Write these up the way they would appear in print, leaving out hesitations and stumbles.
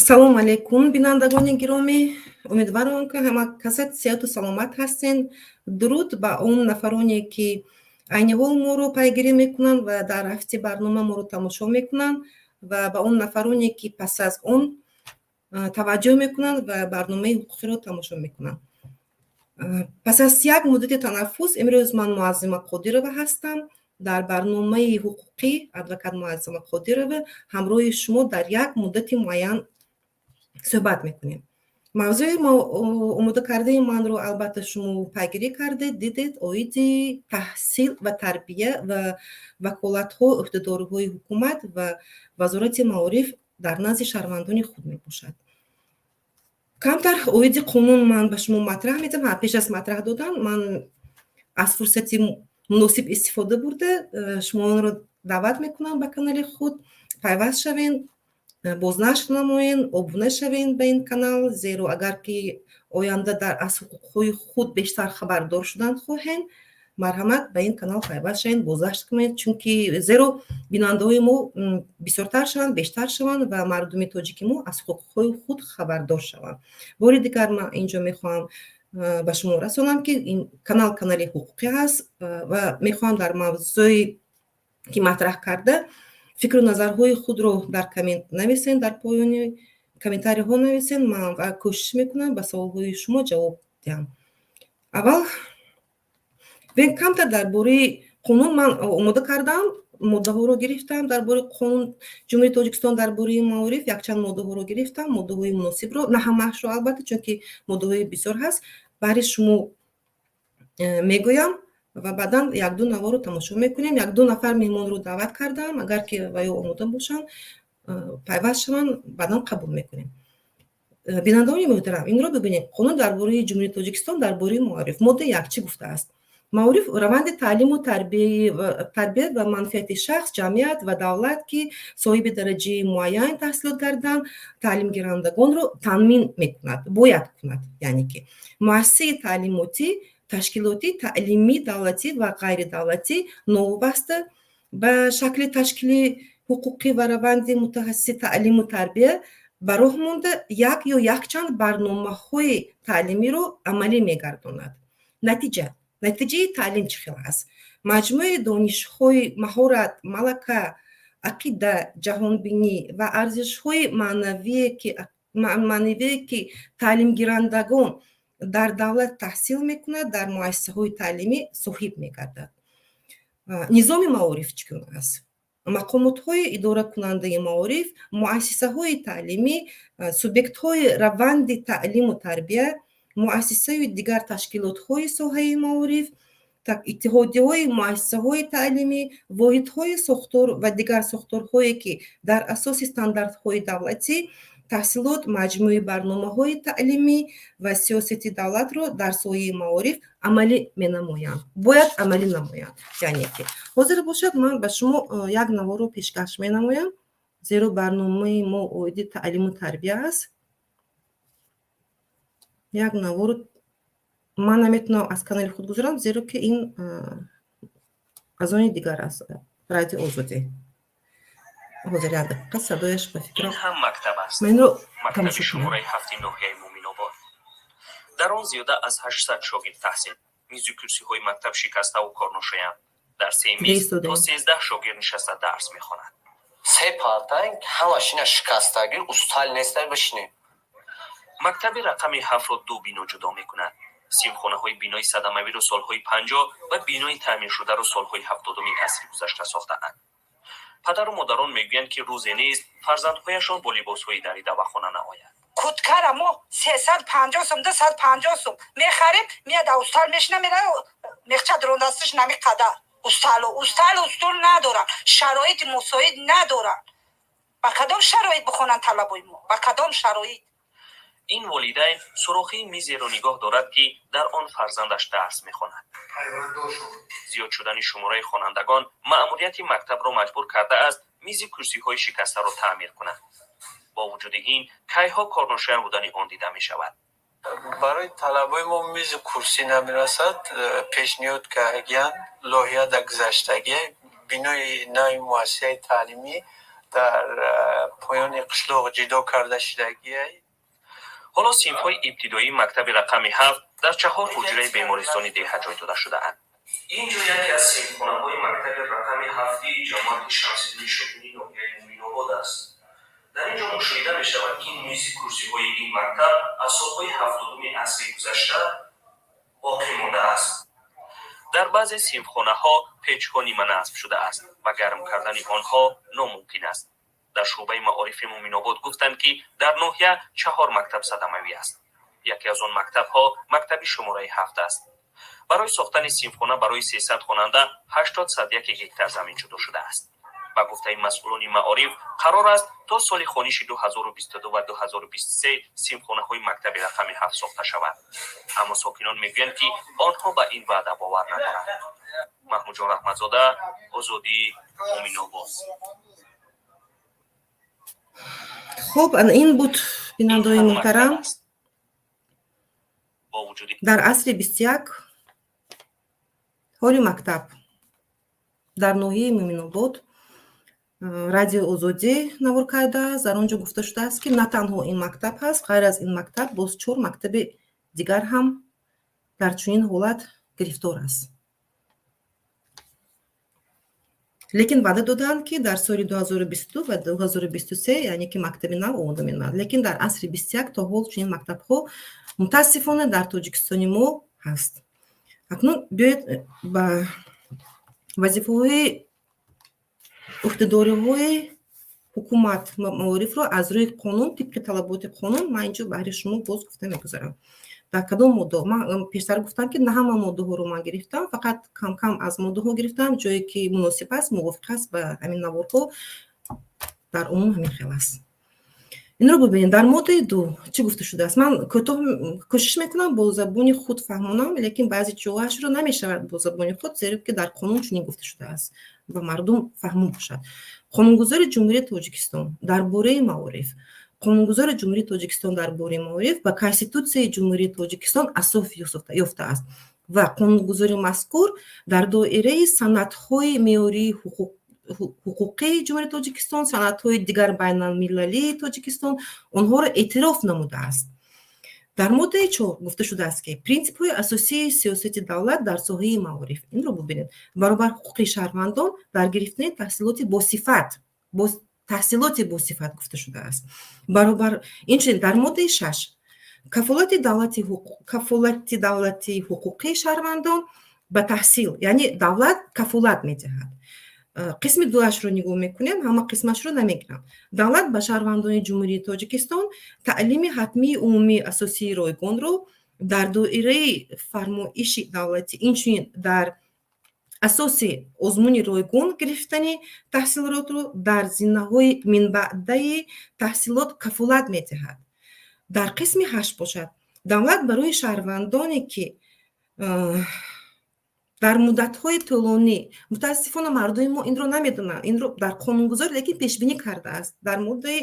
Салом алейкум, бинандагони гиромӣ. Умедворам, ки ҳама касат сиҳату саломат ҳастен. Дуруд ба он нафароне, ки айни ҳол моро пайгирӣ мекунанд ва дар рафти барнома моро тамошо мекунанд, ва ба он нафароне, ки пас аз он таваҷҷӯҳ мекунанд ва барномаи ҳуқуқиро тамошо мекунанд. Пас аз як муддати танаффус имрӯз ман Муаззима Қодирова ҳастам. Дар барномаи ҳуқуқӣ адвокат Муаззима Қодирова ҳамроҳи шумо дар як муддати муайян суҳбат мекунем. Мавзӯи омода кардаи манро, албатта, шумо пайгирӣ кардед, дидед: оиди таҳсил ва тарбия ва ваколатҳо, ӯҳдадориҳои ҳукумат ва Вазорати маориф дар назди шаҳрвандони худ мебошад. Камтар оиди қонун ман ба шумо матраҳ медиҳам. Пеш аз матраҳ додан ман аз фурсати муносиб истифода бурда, шуморо даъват мекунам ба канали худ пайваст шавед, бознашр намоен, обуна шавед ба ин канал, зеро агар ки оянда дар аз ҳуқуқҳои худ бештар хабардор шудан хоҳем, марҳамат, ба ин канал пайваст шавед, бознашр кунед, чунки зеро бинандаҳои мо бисёртар шаванд, бештар шаванд ва мардуми тоҷики мо аз ҳуқуқҳои худ хабардор шаванд. Бори дигар ман инҷо мехоҳам ба шумо расонам, ки ин канал канали ҳуқуқӣ ҳаст ва мехоҳам дар мавзӯи ки матраҳ карда фикру назарҳои худро дар коммент нависен, дар поёни комментариҳо нависен. Ман кӯшиш мекунам ба саволҳои шумо ҷавоб диҳам. Аввал камтар дар бораи қонун ман омода кардам, моддаҳоро гирифтам дар бораи қонун Ҷумҳурии Тоҷикистон дар бораи маориф. Якчанд моддаҳоро гирифтам, моддаҳои муносибро, на ҳамаашро, албатта, чунки моддаҳои бисёр ҳаст. Баҳри шумо мегӯям ва баъдан якду наворо тамошо мекунем. Якду нафар меҳмонро даъват кардам, агар ки ва ё омода бошанд, пайваст шаванд, баъдан қабул мекунем. Бинандагони муҳтарам, инро бибинед: қонун дар бораи Ҷумҳурии Тоҷикистон дар бораи маориф, моддаи 1 чӣ гуфтааст? Маориф раванди таълиму тарбият ба манфиати шахс, ҷамъият ва давлат, ки соҳиби дараҷаи муайяни таҳсилот гарданд, таълимгирандагонро таъмин мекунад, бояд кунад. Яъне ки муассисаи таълимотӣ ташкилоти таълимии давлатӣ ва ғайридавлатӣ, новобаста ба шакли ташкили ҳуқуқӣ ва раванди мутахассиси таълиму тарбия ба роҳ монда, як ё якчанд барномаҳои таълимиро амалӣ мегардонад. Натиҷаи таълим чӣ хел аст? Маҷмӯи донишҳои, маҳорат, малака, ақида, ҷаҳонбинӣ ва арзишҳои маънавие, ки таълимгирандагон дар давлат таҳсил мекунад, дар муассисаҳои таълимӣ соҳиб мегардад. Низоми маориф чӣ гуна аст? Мақомотҳои идоракунандаи маориф, муассисаҳои таълимӣ, субъектҳои раванди таълиму тарбия, муассисаю дигар ташкилотҳои соҳаи маориф, иттиҳодияҳои муассисаҳои таълимӣ, воҳидҳои сохтор ва дигар сохторҳое, ки дар асоси стандартҳои давлатӣ таҳсилот, маҷмӯи барномаҳои таълимӣ ва сиёсати давлатро дар соҳаи маориф амалӣ менамоянд, бояд амалӣ намоянд. Яъне ки ҳозир бошад, ман ба шумо як наворо пешкаш менамоям, зеро барномаи мо оиди таълиму тарбия аст. Як наворо ман наметавонам аз канали худ гузорам, зеро ки ин аз они дигар аст, Радио Озодӣ. Ҳозир, як дақиқа, садояш ба фикрам. Ин ҳам мактаб аст. Ман инро мактаби тамошо кунам. Шумораи ҳафти ноҳияи Муминобод. Дар он зиёда аз 800 шогирд таҳсил. Мизу курсиҳои мактаб шикаставу корношоям. Дар се миз Истодаем. то 13 шогирд нишаста дарс мехонад. Се парта ҳамашина шикастагӣ, устал нестай, бишинем. Мактаби рақами ҳафтро ду бино ҷудо мекунад. Синфхонаҳои бинои садамавиро солҳои 50 ва бинои таъмиршударо солҳои 70-уми асри гузашта сохтаанд. Падару модарон мегӯянд, ки рӯзе нест, фарзандҳояшон бо либосҳои дарида ба хона наояд. Курткара мо 350 сум, 250 сум мехарем, меяд, устал мешина, мера, мехча дрондастиш намиқадар. Усталу устул надорам, шароити мусоид надорам. Ба кадом шароит бихонанд талабои мо, ба кадом шароит? Ин волидайн сурохии мизеро нигоҳ дорад, ки дар он фарзандаш дарс мехонад. Зиёд шудани шумораи хонандагон маъмурияти мактабро маҷбур кардааст, мизи курсиҳои шикастаро таъмир кунад. Бо вуҷуди ин, кайҳо корношоям будани он дида мешавад. Барои талабои мо мизу курсӣ намерасад. Пешниҳод кардагиянд, лоиҳа дар гузаштагӣ, бинои нави муассисаи таълимӣ. Дар поёни қишлоқ ҷидо карда шидагиай. Ҳоло синфҳои ибтидоии мактаби рақами 7 дар чаҳор ҳуҷраи бемористони деҳа ҷой дода шудаанд. Ин ҷо яке аз синфхонаҳои мактаби рақами ҳафти ҷамоати Шамсиддини Шоҳинӣ ноҳияи Муъминобод аст. Дар ин ҷо мушоҳида мешавад, ки мизи курсиҳои ин мактаб аз солҳои 70-уми асри гузашта боқӣ мондааст. Дар баъзе синфхонаҳо печҳо ниманасб шудааст ва гарм кардани онҳо номумкин аст. Дар шӯъбаи маорифи Муъминобод гуфтанд, ки дар ноҳия чаҳор мактаб садамавӣ аст. Яке аз он мактабҳо мактаби шумораи 7 аст. Барои сохтани синфхона барои 300 хонанда 80 гектар замин ҷудо шудааст. Ба гуфтаи масъулони маориф, қарор аст, то соли хониши 2022 ва 2023 синфхонаҳои мактаби рақами 7 сохта шавад. Аммо сокинон мегӯянд, ки онҳо ба ин ваъда бовар надоранд. Маҳмудҷон Раҳматзода, Озодӣ, Муъминобод. Хуб, ин буд, бинандаои муҳтарам, дар асри 21 ҳоли мактаб дар ноҳияи Муъминобод. Радиои Озодӣ навор кардааст. Дар он ҷо гуфта шудааст, ки на танҳо ин мактаб ҳаст, ғайр аз ин мактаб боз чор мактаби дигар ҳам дар чунин ҳолат гирифтор аст. Лекин ваъда доданд, ки дар соли 2022 ва 2023, яъне ки мактаби нав омода менамояд. Лекин дар асри 21 то ҳол чунин мактабҳо, мутаассифона, дар Тоҷикистони мо ҳаст. Акнун биёед ба вазифаҳои, ӯҳдадориҳои ҳукумат маорифро аз рӯи қонун, тибқи талаботи қонун ман инҷо баҳри шумо боз гуфта мегузарам. Дар кадом моддаҳо? Ман пештар гуфтам, ки на ҳама моддаҳоро ман гирифтам, фақат камкам аз моддаҳо гирифтам, ҷое ки муносиб аст, мувофиқ аст ба ҳамин наворҳо. Дар умум ҳамин хел аст. Инро бубинед, дар моддаи 2 чӣ гуфта шудааст. Ман кӯтоҳ кӯшиш мекунам бо забони худ фаҳмонам, лекин баъзе ҷоашро намешавад бо забони худ, зеро ки дар қонун чунин гуфта шудааст ва мардум фаҳмо бошад. Қонунгузори Ҷумҳурии Тоҷикистон дар бораи маориф, қонунгузори Ҷумҳурии Тоҷикистон дар бораи маориф ба Конститутсияи Ҷумҳурии Тоҷикистон асос ёфтааст ва қонунгузори мазкур дар доираи санадҳои меъёрии ҳуқуқии Ҷумҳурии Тоҷикистон, санадҳои дигар байналмилалии Тоҷикистон онҳоро эътироф намудааст. Дар моддаи 4 гуфта шудааст, ки принсипҳои асосии сиёсати давлат дар соҳаи маориф, инро бубинед, баробар ҳуқуқи шаҳрвандон дар гирифтани таҳсилоти босифат, таҳсилоти босифат гуфта шудааст. Баробар инчунин дар моддаи 6 кафолати давлатии ҳуқуқии шаҳрвандон ба таҳсил, яъне давлат кафолат медиҳад. Қисми дуашро нигоҳ мекунем, ҳама қисмашро намегирам. Давлат ба шаҳрвандони Ҷумҳурии Тоҷикистон таълими ҳатмии умумии асосии ройгонро дар доираи фармоиши давлатӣ, инчунин дар асоси озмуни ройгон гирифтани таҳсилотро дар зинаҳои минбаъдаи таҳсилот кафолат медиҳад. Дар қисми 8 бошад, давлат барои шаҳрвандоне, ки дар муддатҳои тӯлонӣ, мутаассифона, мардуми мо инро намедонанд, инро дар қонунгузор лекин пешбинӣ кардааст дар моддаи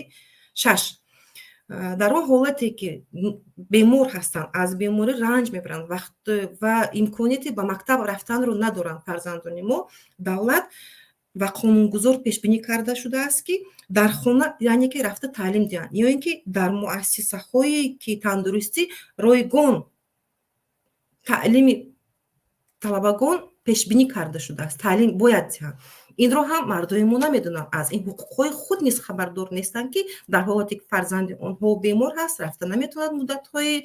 6, дар он ҳолате ки бемор ҳастанд, аз беморӣ ранҷ мебаранд вақт ва имконияти ба мактаб рафтанро надоранд фарзандони мо, давлат ва қонунгузор пешбинӣ карда шудааст, ки дар хона, яъне ки рафта таълим диҳанд ё ин ки дар муассисаҳое ки тандурустӣ ройгон таълими талабагон пешбинӣ карда шудааст, таълим бояд диҳанд. Инро ҳам мардуми мо намедонанд, аз ин ҳуқуқҳои худ низ хабардор нестанд, ки дар ҳолате ки фарзанди онҳо бемор ҳаст, рафта наметавонад муддатҳои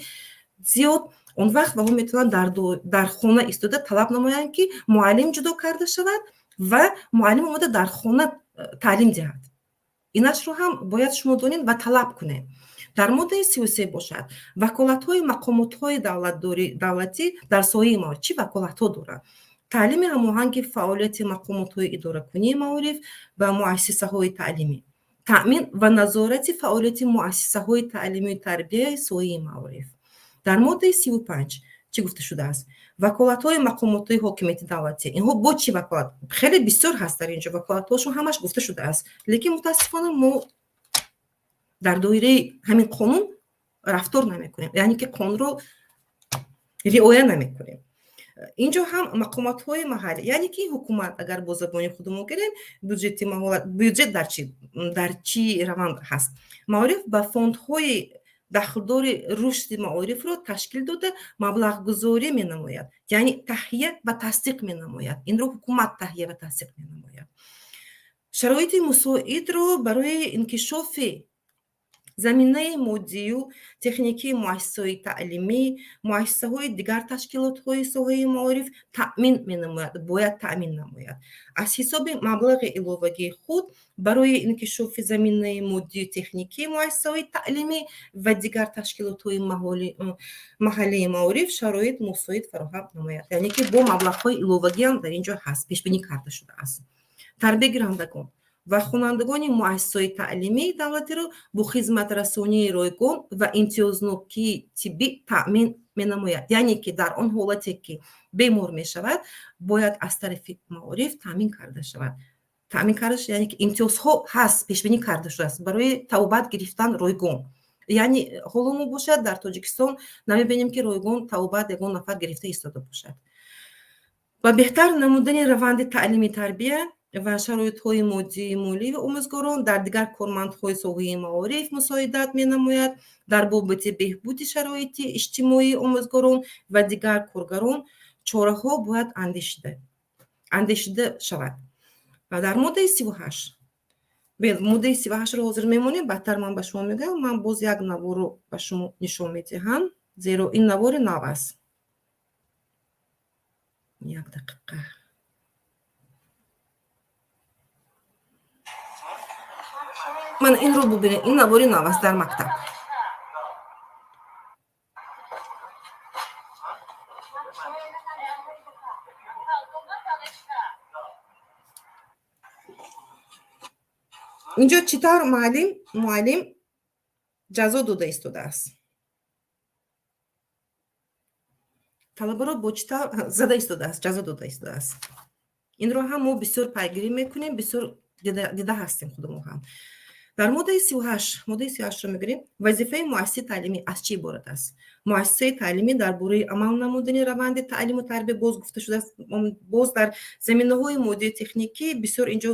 зиёд, он вақт онҳо метавонанд дар хона истода талаб намоянд, ки муаллим ҷудо карда шавад ва муаллим омода дар хона таълим диҳад. Инашро ҳам бояд шумо донед ва талаб кунед. Дар моддаи 33 бошад, ваколатҳои мақомотҳои давлатӣ дар соҳаи маориф, чӣ ваколатҳо доранд? Таълими ҳамоҳанги фаъолияти мақомотҳои идоракунии маориф ва муассисаҳои таълимӣ, таъмин ва назорати фаъолияти муассисаҳои таълимию тарбияи соҳаи маориф. Дар моддаи 35 чӣ гуфта шудааст? Ваколатҳои мақомотҳои ҳокимияти давлатӣ. Инҳо бо чӣ ваколат? Хеле бисёр ҳаст дар инҷо, ваколатҳошон ҳамаш гуфта шудааст, лекин мутаассифона мо дар доираи ҳамин қонун рафтор намекунем, яъне ки қонунро риоя намекунем. Инҷо ҳам мақомотҳои маҳаллӣ, яъне ки ҳукумат, агар бо забони худмо гирем, бюҷети бюҷет дар чӣ раванд ҳаст? Маориф ба фондҳои дахлдори рушди маорифро ташкил дода, маблағгузорӣ менамояд, яъне таҳия ва тасдиқ менамояд. Инро ҳукумат таҳия ва тасдиқ менамояд. Шароити мусоидро барои инкишофи заминаи моддию техникии муассисаҳои таълимӣ, муассисаҳои дигар ташкилотҳои соҳаи маориф таъмин менамояд, бояд таъмин намояд. Аз ҳисоби маблағи иловагии худ барои инкишофи заминаи моддию техникии муассисаҳои таълимӣ ва дигар ташкилотҳои маҳаллии маориф шароит мусоид фароҳам намояд. Яъне ки бо маблағҳои иловагиам дар ин ҷо ҳаст, пешбинӣ карда шудааст. Тарбиягирандагон ва хонандагони муассисаҳои таълимии давлатиро бо хизматрасонии ройгон ва имтиёзнокии тиббӣ таъмин менамояд. Яъне ки дар он ҳолате ки бемор мешавад, бояд аз тарафи маориф таъмин карда шавад. Таъмин карда, яъне ки имтиёзҳо ҳаст, пешбинӣ карда шудааст барои табобат гирифтан ройгон. Яъне ҳоло мо бошад, дар Тоҷикистон намебинем, ки ройгон табобат ягон нафар гирифта истода бошад. Ба беҳтар намудани раванди таълими тарбия ва шароитҳои моддии молии омӯзгорон дар дигар кормандҳои соҳаи маориф мусоидат менамояд. Дар бобати беҳбуди шароити иҷтимоии омӯзгорон ва дигар коргарон чораҳо бояд андешида шавад. Ва дар моддаи 38, моддаи 38-ро ҳозир мемонем, баъдтар ман ба шумо мегӯям. Ман боз як наворро ба шумо нишон медиҳам, зеро ин навори нав аст. Як дақиқа. Ман инро бубинед, ин навори нав аст дар мактаб. Инҷо чӣ тавр муаллим ҷазо дода истодааст, талабаро бо чӣ тавр зада истодааст, ҷазо дода истодааст. Инро ҳам мо бисёр пайгирӣ мекунем, бисёр дида ҳастем худамо ҳам. Дар моддаи 38, моддаи 38-ро мегирем. Вазифаи муассисаи таълимӣ аз чӣ иборат аст? Муассисаи таълимӣ дар бораи амал намудани раванди таълиму тарбия боз гуфта шудааст, боз дар заминаҳои моддию техникӣ бисёр инҷо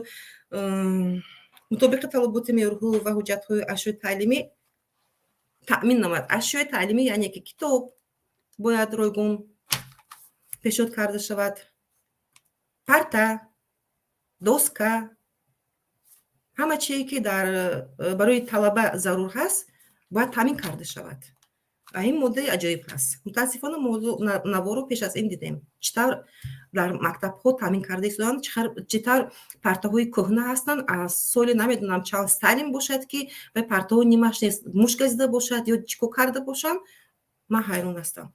мутобиқи талаботи меъёрҳо ва ҳуҷҷатҳои ашёи таълимӣ таъмин намояд. Ашёи таълимӣ, яъне ки китоб бояд ройгон пешниҳод карда шавад, парта, доска, ҳама чие ки дар барои талаба зарур ҳаст, бояд таъмин карда шавад. Ин моддаи аҷоиб ҳаст. Мутаассифона, мо наворо пеш аз ин дидем, чӣ тавр дар мактабҳо таъмин карда истоданд, чӣ тавр партаҳои кӯҳна ҳастанд, аз соли намедонам чанд Сталин бошад, ки вай партаҳо нимаш нест, мушк газида бошад ё чӣ кор карда бошанд, ман ҳайрон ҳастам.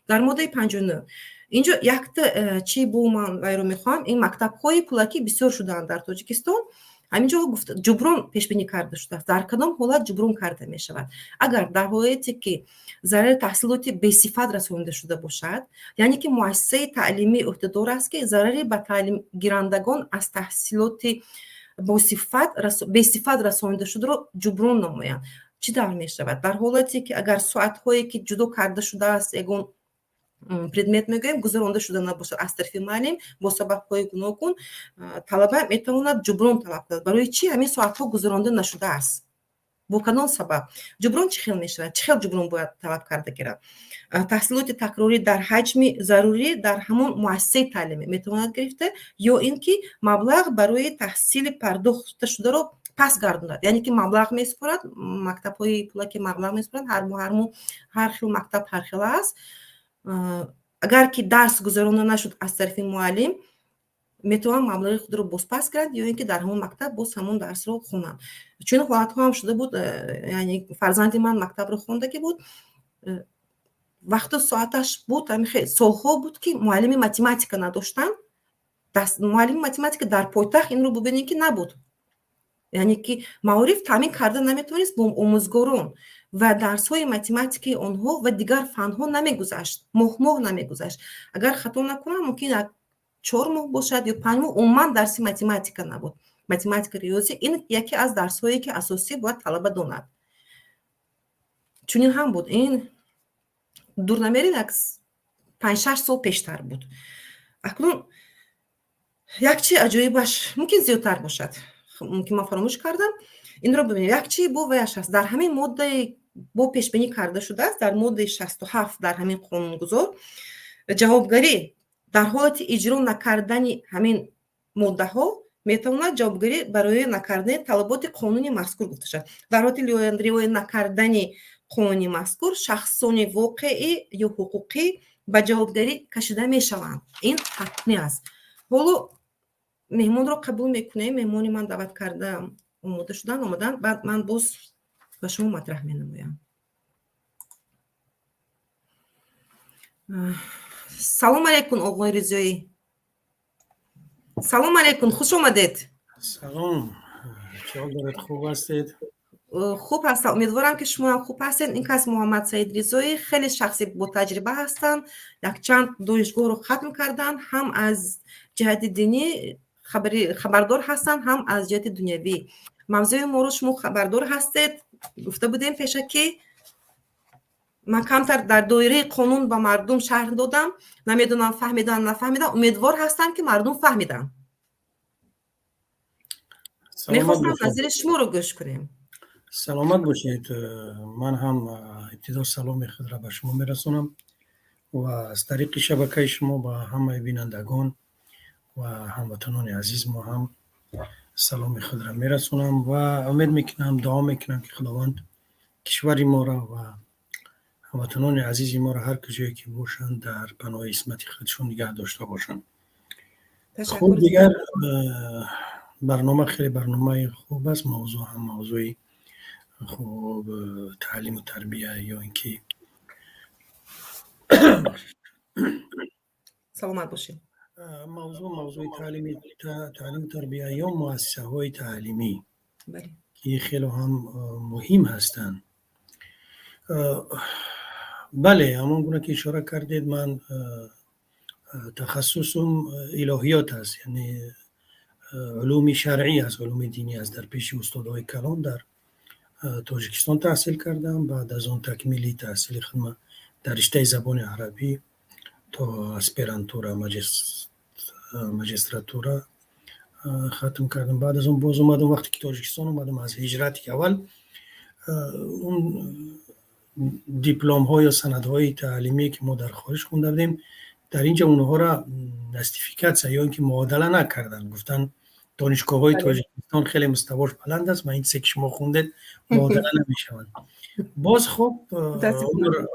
Дар моддаи 59 инҷо якта чӣ бо ман вайро мехоҳам. Ин мактабҳои пулакӣ бисёр шудаанд дар Тоҷикистон. Ҳаминҷо гуфта ҷуброн пешбинӣ карда шудааст. Дар кадом ҳолат ҷуброн карда мешавад? Агар дар ҳолате ки зарари таҳсилоти бесифат расонида шуда бошад, яъне ки муассисаи таълимӣ ӯҳдадор аст, ки зарари ба таълимгирандагон аз таҳсилоти бесифат расонида шударо ҷуброн намоянд. Чӣ тавр мешавад? Дар ҳолате ки агар соатҳое ки ҷудо карда шудааст, ягон предмет мегӯем, гузаронда шуда набошад аз тарафи муаллим бо сабабҳои гуногун, талаба метавонад ҷуброн талаб кунад. Барои чӣ ҳамин соатҳо гузаронда нашудааст, бо кадом сабаб? Ҷуброн чӣ хел мешавад? Чӣ хел ҷуброн бояд талаб карда гирад? Таҳсилоти такрорӣ дар ҳаҷми зарурӣ дар ҳамон муассисаи таълимӣ метавонад гирифта ё ин ки маблағ барои таҳсили пардохта шударо пас гардонад. Яъне ки маблағ месупорад, мактабҳои пулакӣ маблағ месупоранд ҳар моҳ, ҳар моҳ, ҳар хел мактаб ҳар хела аст. Агар ки дарс гузаронда нашуд аз тарафи муаллим, метавонанд маблағи худро бозпас гиранд ё ин ки дар ҳамон мактаб боз ҳамон дарсро хонанд. Чунин ҳолатҳо ҳам шуда буд. Яъне фарзанди ман мактабро хондагӣ буд, вақту соаташ буд, солҳо буд, ки муаллими математика надоштанд. Муаллими математика дар пойтахт, инро бубинед, ки набуд. Яъне ки маориф таъмин карда наметавонист бо омӯзгорон ва дарсҳои математикаи онҳо ва дигар фанҳо намегузашт, моҳ моҳ намегузашт. Агар хато накунам, мумкин як 4 моҳ бошад ё 5 моҳ умуман дарси математика набуд. Математика, риёзӣ, ин яке аз дарсҳое ки асосӣ бояд талаба донад. Чунин ҳам буд. Ин дур намерем, як 5-6 сол пештар буд. Акнун як чи аҷоибаш, мумкин зиёдтар бошад, мумкин ман фаромӯш кардам, инро бибинед. Як чи бо ваяш аст, дар ҳамин моддаи бо пешбинӣ карда шудааст, дар моддаи 67 дар ҳамин қонунгузор, ҷавобгарӣ дар ҳолати иҷро накардани ҳамин моддаҳо метавонад ҷавобгарӣ барои накардани талаботи қонуни мазкур гуфта шавад. Дар ҳолати риоя накардани қонуни мазкур шахсони воқеӣ ё ҳуқуқӣ ба ҷавобгарӣ кашида мешаванд. Ин ҳатмӣ аст. Ҳоло меҳмонро қабул мекунем. Меҳмони ман даъват карда омода шуданд, омаданд. Баъд ман боз ба шумо матраҳ менамоям. Салом алайкум, оғои Ризоӣ. Салом алайкум, хуш омадед. Салом, чӣ ҳол доред, хуб ҳастед? Хуб ҳастам, умедворам, ки шумоам хуб ҳастед. Ин кас Муҳаммад Саид Ризоӣ, хеле шахси ботаҷриба ҳастанд, якчанд донишгоҳро хатм карданд, ҳам аз ҷиҳати динӣ хабардор ҳастанд, ҳам аз ҷиҳати дунявӣ. Мавзӯи моро шумо хабардор ҳастед, гуфта будем пешакӣ. Ман камтар дар доираи қонун ба мардум шарҳ додам, намедонам, фаҳмиданд, нафаҳмиданд. Умедвор ҳастам, ки мардум фаҳмиданд. Мехостам назари шуморо гӯш кунем. Саломат бошед. Ман ҳам ибтидо саломи худро ба шумо мерасонам ва аз тариқи шабакаи шумо ба ҳамаи бинандагон ва ҳамватанони азиз мо ҳам саломи худро мерасонам ва умед мекунам, дуо мекунам, ки Худованд кишвари моро ва ҳамватанони азизи моро ҳар куҷое ки бошанд, дар паноҳи исмати худшон нигаҳ дошта бошанд. Хуб, дигар барнома хеле барномаи хуб аст. Мавзӯъ ҳам мавзӯи хуб, таълиму тарбия ё ин ки Саломат бошед. Мавзӯъ мавзӯи таълиму тарбия ё муассисаҳои таълимӣ, ки хеле ҳам муҳим ҳастанд. Бале, ҳамон гуна ки ишора кардед, ман тахассусум илоҳиёт аст, яъне улуми шаръӣ аст, улуми динӣ аст. Дар пеши устодҳои калон дар Тоҷикистон таҳсил кардам. Баъд аз он такмили таҳсили худма дар риштаи забони арабӣ то аспирантура, магистратура хатм кардам. Баъд аз он боз омадам, вақте ки Тоҷикистон омадам аз ҳиҷрати аввал, он дипломҳо ё санадҳои таълимие, ки мо дар хориҷ хонда будем, дар инҷа онҳоро нострификатсия ё ин ки муодала накарданд. Гуфтанд, донишгоҳҳои Тоҷикистон хеле муставош баланд аст ва ин чизе, ки шумо хондед, муодала намешаванд. Боз хуб,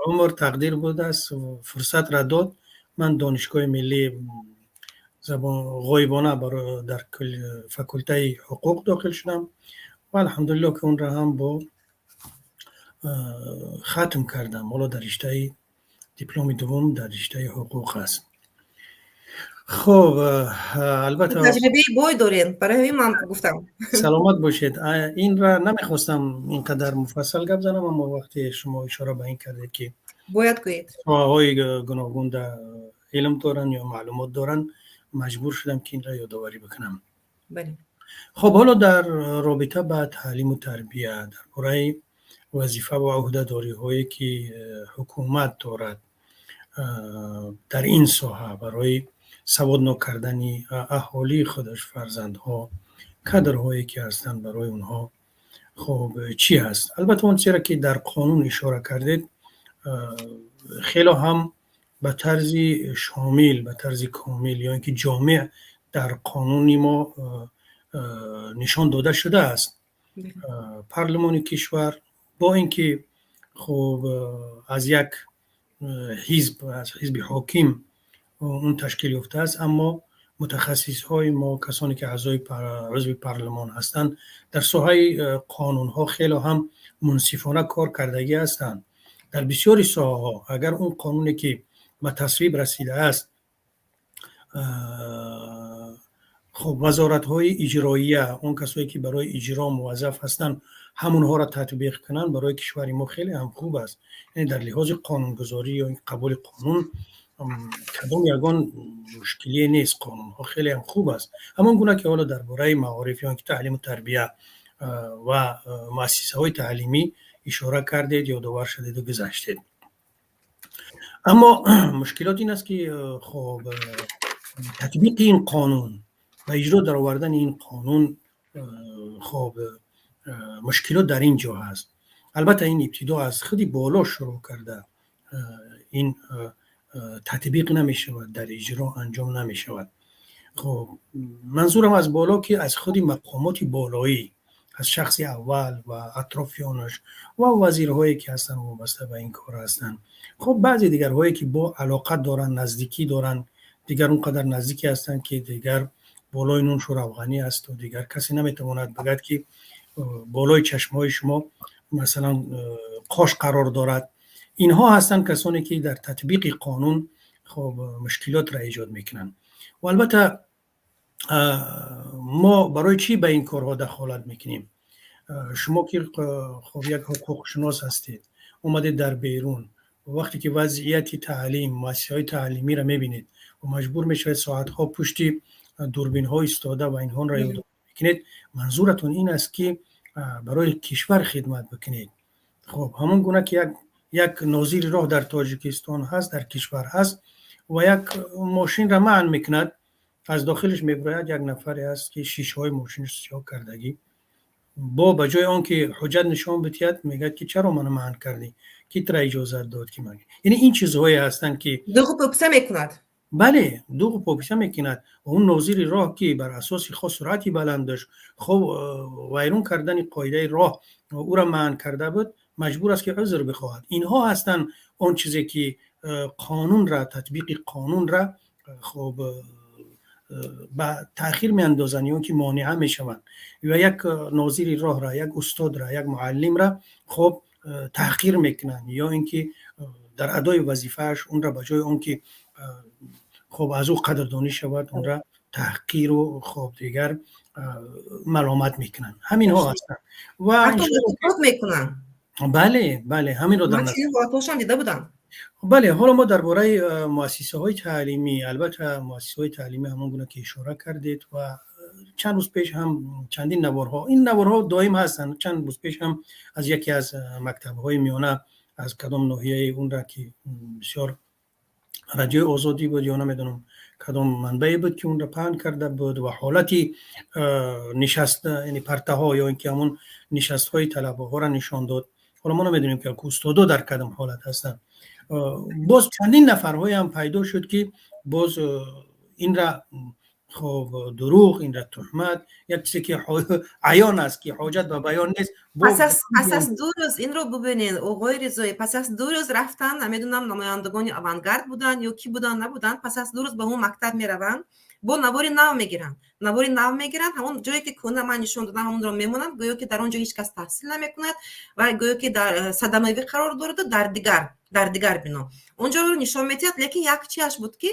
умр тақдир будааст, фурсатра дод, ман Донишгоҳи миллӣ забон ғоибона дар факултаи ҳуқуқ дохил шудам ва алҳамдулилло, ки онро ҳам бо хатм кардам. Ҳоло дар риштаи дипломи дуввум дар риштаи ҳуқуқ аст. Хуб, албатта. Таҷрибаи бой дорем, барои ҳамин ман гуфтам. Саломат бошед. Инра намехостам ин қадар муфассал гап занам, аммо вақте шумо ишора ба ин кардед, ки бояд гӯед, соҳаҳои гуногун илм доранд ё маълумот доранд, маҷбур шудам, ки инро ёдоварӣ бикунам. Хуб, ҳоло дар робита ба таълиму тарбия, дар бораи вазифа ва ӯҳдадориҳое, ки ҳукумат дорад дар ин соҳа барои саводнок кардани аҳолии худаш, фарзандҳо, кадрҳое, ки ҳастанд, барои онҳо хуб чӣ ҳаст? Албатта, он чизеро, ки дар қонун ишора кардед, хело ҳам ба тарзи шомил, ба тарзи комил ё ин ки ҷомеъ дар қонуни мо нишон дода шудааст. Парлумони кишвар бо ин ки хуб аз як ҳизб, аз ҳизби ҳоким он ташкил ёфтааст, аммо мутахассисҳои мо, касоне ки аъзои узви парлумон ҳастанд, дар соҳаи қонунҳо хело ҳам мунсифона кор кардагӣ ҳастанд. Дар бисёри соҳаҳо агар он қонуне, ки ба тасвиб расидааст, хуб, вазоратҳои иҷроия, он касое, ки барои иҷро муваззаф ҳастанд, ҳамонҳоро татбиқ кунанд, барои кишвари мо хеле ҳам хуб аст. Яъне дар лиҳози қонунгузорӣ ё қабули қонун кадом ягон мушкилие нест, қонунҳо хеле ҳам хуб аст. Ҳамон гуна ки ҳоло дар бораи маориф ё ки таълиму тарбия ва муассисаҳои таълимӣ ишора кардед, ёдовар шудеду гузаштед. Аммо мушкилот ин аст, ки хоб, татбиқи ин қонун ва иҷро даровардани ин қонун, хоб, мушкилот дар ин ҷо ҳаст. Албатта, ин ибтидо аз худи боло шурӯъ карда ин татбиқ намешавад, дар иҷро анҷом намешавад. Хоб, манзурам аз боло, ки аз худи мақомоти болоӣ, аз шахси аввал ва атрофиёнаш ва вазирҳое, ки ҳастанд, вобаста ба ин кор ҳастанд. Хоб, баъзе дигарҳое, ки бо алоқа доранд, наздикӣ доранд, дигар он қадар наздикӣ ҳастанд, ки дигар болои нуншу равғанӣ асту дигар касе наметавонад бигӯяд, ки болои чашмҳои шумо, масалан, қош қарор дорад. Инҳо ҳастанд касоне, ки дар татбиқи қонун, хоб, мушкилотро эҷод мекунанд. Ва албатта, мо барои чӣ ба ин корҳо дахолат мекунем? Шумо, ки, хоб, як ҳуқуқшинос ҳастед, омадед дар берун, вақте ки вазъияти таълим, муассисаҳои таълимиро мебинед ва маҷбур мешавед соатҳо пушти дурбинҳо истода ва инҳоро ёдоварӣ мекунед, манзуратон ин аст, ки барои кишвар хидмат бикунед. Хоб, ҳамон гуна ки як нозири роҳ дар Тоҷикистон ҳаст, дар кишвар ҳаст ва як мошинро манъ мекунад, аз дохилаш мебирояд як нафаре аст, ки шишаҳои мошинаш сиёҳ кардагӣ, бо ба ҷои он ки ҳуҷҷат нишон бидиҳад, мегӯяд, ки чаро мана манъ кардӣ, ки тура иҷозат дод, ки ман, яъне ин чизҳое ҳастанд, ки дуғу пописа мекунад. Бале, дуғу пописа мекунад. Ва он нозири роҳ, ки бар асоси хо суръати баланд дошт, хо вайрон кардани қоидаи роҳ ӯра манъ карда буд, маҷбур аст, ки узр бихоҳад. Инҳо ҳастанд он чизе, ки қонунра, татбиқи қонунра, хоб, ба таъхир меандозанд ё ки монеа мешаванд ва як нозири роҳра, як устодра, як муаллимра, хоб, таҳқир мекунанд ё ин ки дар адои вазифааш онра ба ҷои он ки, хоб, аз ӯ қадрдонӣ шавад, онра таҳқиру, хоб, дигар маломат мекунанд. Ҳаминҳо ҳастанд. Ва мекунанд. Бале, ҳаминро дар ҳолатҳошам дида будам. Бале, ҳоло мо дар бораи муассисаҳои таълимӣ, албатта, муассисаҳои таълимӣ, ҳамон гуна ки ишора кардед, ва чанд рӯз пеш ҳам чандин наворҳо, ин наворҳо доим ҳастанд, чанд рӯз пеш ҳам аз яке аз мактабҳои миёна, аз кадом ноҳияи онра, ки бисёр Радиои Озодӣ буд ё намедонам кадом манбае буд, ки онро паҳн карда буд ва ҳолати нишаст, яъне партаҳо ё ин ки ҳамон нишастҳои талабаҳоро нишон дод. Ҳоло мо намедонем, ки устодо дар кадом ҳолат ҳастанд. Боз чандин нафарҳоеам пайдо шуд, ки боз инра, хоб, дурӯғ, инра туҳмат, як чизе, ки аён аст, ки ҳоҷат ба баён нест. Пас аз 2 рӯз инро бубинед, оғои Ризоӣ, пас аз 2 рӯз рафтан, намедонам, намояндагони Авангард буданд ё кӣ буданд, набуданд, пас аз 2 рӯз ба он мактаб мераванд, бо навори нав мегиранд, навори нав мегиранд, ҳамон ҷое, ки кӯна ман нишон додам, ҳамонро мемонанд, гӯё ки дар он ҷо ҳеҷ кас таҳсил намекунад ва гӯё ки дар садамавӣ қарор дораду дар дигар бино он ҷоро нишон медиҳад. Лекин як чиаш буд, ки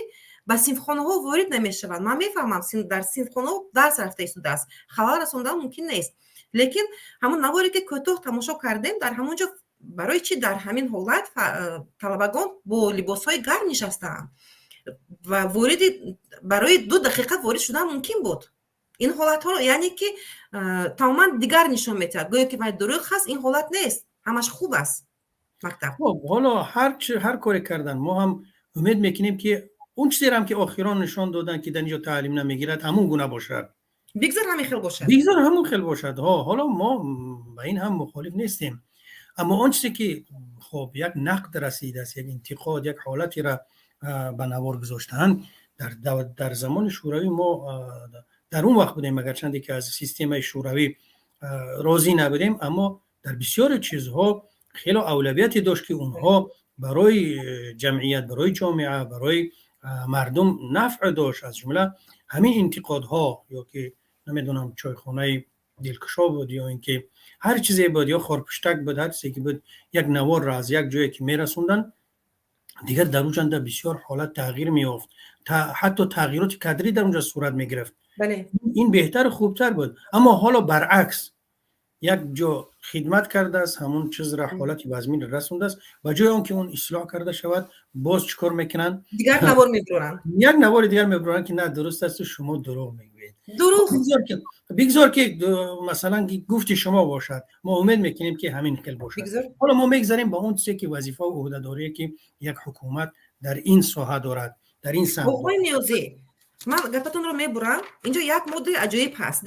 ба синфхонаҳо ворид намешаванд. Ман мефаҳмам, дар синфхонаҳо дарс рафта истодааст, халал расондан мумкин нест, лекин ҳамон наворе, ки кӯтоҳ тамошо кардем, дар ҳамон ҷо барои чӣ дар ҳамин ҳолат талабагон бо либосҳои гарм нишастаанд ва вориди барои 2 дақиқа ворид шудан мумкин буд? Ин ҳолатҳоро, яъне ки, тамоман дигар нишон медиҳад, гӯё ки вай дурӯғ ҳаст, ин ҳолат нест, ҳамаш хуб аст мактаб. Хоб, ҳоло ҳар коре кардан, мо ҳам умед мекунем, ки он чизерам, ки охирон нишон доданд, ки дар инҷо таълим намегирад, ҳамон гуна бошад. Бигзор ҳамин хел бошад. Бигзор ҳамон хел бошад. Ҳо, ҳоло мо ба ин ҳам мухолиф нестем, аммо он чизе, ки, хоб, як нақд расидааст, як интиқод, як ҳолатеро ба навор гузоштаанд, дар замони шӯравӣ мо дар он вақт будем, агарчанде ки аз системаи шӯравӣ розӣ набудем, аммо дар бисёре чизҳо хело авлавияте дошт, ки онҳо барои ҷамъият, барои ҷомеа, барои мардум нафъ дошт. Аз ҷумла ҳамин интиқодҳо ё ки, намедонам, чойхонаи дилкушо буд ё ин ки ҳар чизе буд ё хорпуштак буд, ҳар чизе ки буд, як наворро аз як ҷое ки мерасонданд, дигар дар уҷанда бисёр ҳолат тағйир меёфт, ҳатто тағйироти кадрӣ дар онҷа сурат мегирифт. Ин беҳтару хубтар буд. Аммо ҳоло баръакс, як ҷо хидмат кардааст, ҳамон чизра, ҳолати вазминро расондааст, ба ҷои он ки он ислоҳ карда шавад, боз чӣ кор мекунанд? Дигар навор мебуранд. Як навори дигар мебуранд, ки на, дуруст асту шумо дурӯғ мегӯед. Дурӯғ. Бигзор ки масалан гуфти шумо бошад, мо умед мекунем, ки ҳамин хел бошад. Ҳоло мо мегзарем ба он чизе, ки вазифа ва ӯҳдадорие, ки як ҳукумат дар ин соҳа дорад, дар ин самт. Оқои Ниёзӣ, ман гапатонро мебурам. Инҷо як моддаи аҷоиб ҳаст.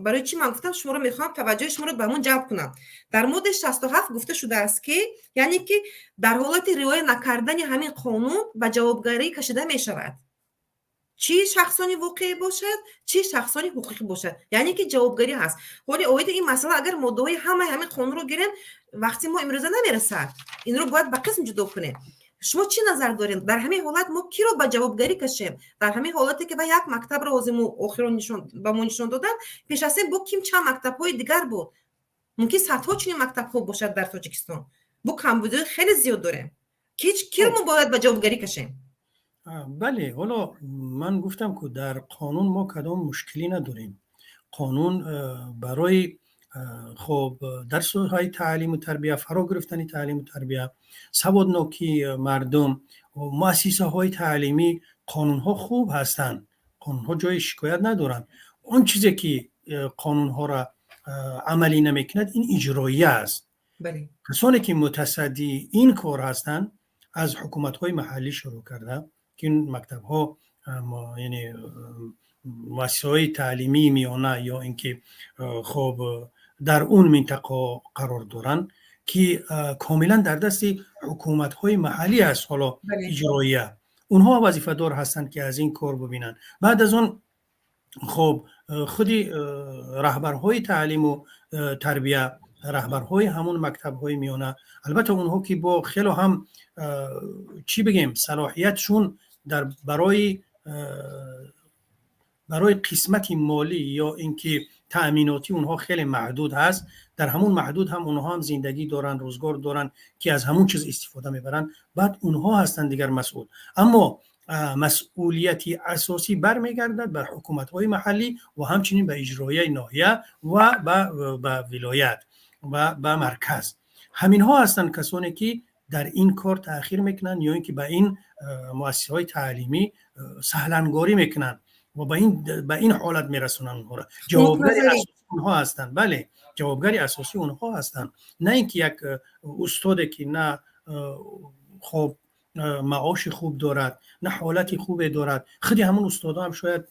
Барои чӣ ман гуфтам, шуморо мехоҳам таваҷҷӯҳи шуморо ба он ҷалб кунам. Дар моддаи 67 гуфта шудааст, ки яъне ки дар ҳолати риоя накардани ҳамин қонун ба ҷавобгарӣ кашида мешавад, чӣ шахсони воқеӣ бошад, чӣ шахсони ҳуқуқӣ бошад, яъне ки ҷавобгарӣ ҳаст. Ҳоли оиди ин масъала, агар моддаҳои ҳамаи ҳамин қонунро гирем, вақти мо имрӯза намерасад. Инро бояд ба қисм ҷудо кунем. Шумо чӣ назар доред? Дар ҳамин ҳолат мо киро ба ҷавобгарӣ кашем? Дар ҳамин ҳолате ки ва як мактабро ҳозир мо охирон ба мо нишон доданд, пеш аз ин бо ким чанд мактабҳои дигар буд. Мумкин, садҳо чунин мактабҳо бошад дар Тоҷикистон. Бо камбудиҳои хеле зиёд дорем. Киро мо бояд ба ҷавобгарӣ кашем? Бале, ҳоло ман гуфтам, ку дар қонун мо кадом мушкилӣ надорем. Қонун барои, хоб, дар соҳаи таълиму тарбия, фаро гирифтани таълиму тарбия, саводнокии мардум, муассисаҳои таълимӣ, қонунҳо хуб ҳастанд, қонунҳо ҷои шикоят надоранд. Он чизе ки қонунҳоро амалӣ намекунад, ин иҷроия аст. Касоне ки мутасаддии ин кор ҳастанд, аз ҳукуматҳои маҳаллӣ шурӯъ карда, ки ин мактабҳо, яъне муассисаҳои таълимии миёна ё ин ки, хоб, дар он минтақаҳо қарор доранд, ки комилан дар дасти ҳукуматҳои маҳаллӣ аст. Ҳоло иҷроия, онҳо вазифадор ҳастанд, ки аз ин кор бибинанд. Баъд аз он, хоб, худи раҳбарҳои таълиму тарбия, раҳбарҳои ҳамон мактабҳои миёна, албатта, онҳо ки бо хело ҳам, чӣ бигем, салоҳиятшун дар барои қисмати молӣ ё ин ки таъминотӣ онҳо хеле маҳдуд ҳаст. Дар ҳамун маҳдуд ҳам онҳо ҳам зиндагӣ доранд, рӯзгор доранд, ки аз ҳамун чиз истифода мебаранд. Баъд онҳо ҳастанд дигар масъул. Аммо масъулияти асосӣ бармегардад ба ҳукуматҳои маҳаллӣ ва ҳамчунин ба иҷроияи ноҳия ва ба вилоят ва ба марказ. Ҳаминҳо ҳастанд касоне, ки дар ин кор таъхир мекунанд ё ин ки ба ин муассисаҳои таълимӣ саҳлангорӣ мекунанд ва ба ин ҳолат мерасонанд онҳоро. Ҷавобгари асосӣ онҳо ҳастанд. Бале, ҷавобгари асосӣ онҳо ҳастанд, на ин ки як устоде, ки на, хоб, маоши хуб дорад, на ҳолати хубе дорад. Худи ҳамон устодо ҳам шояд,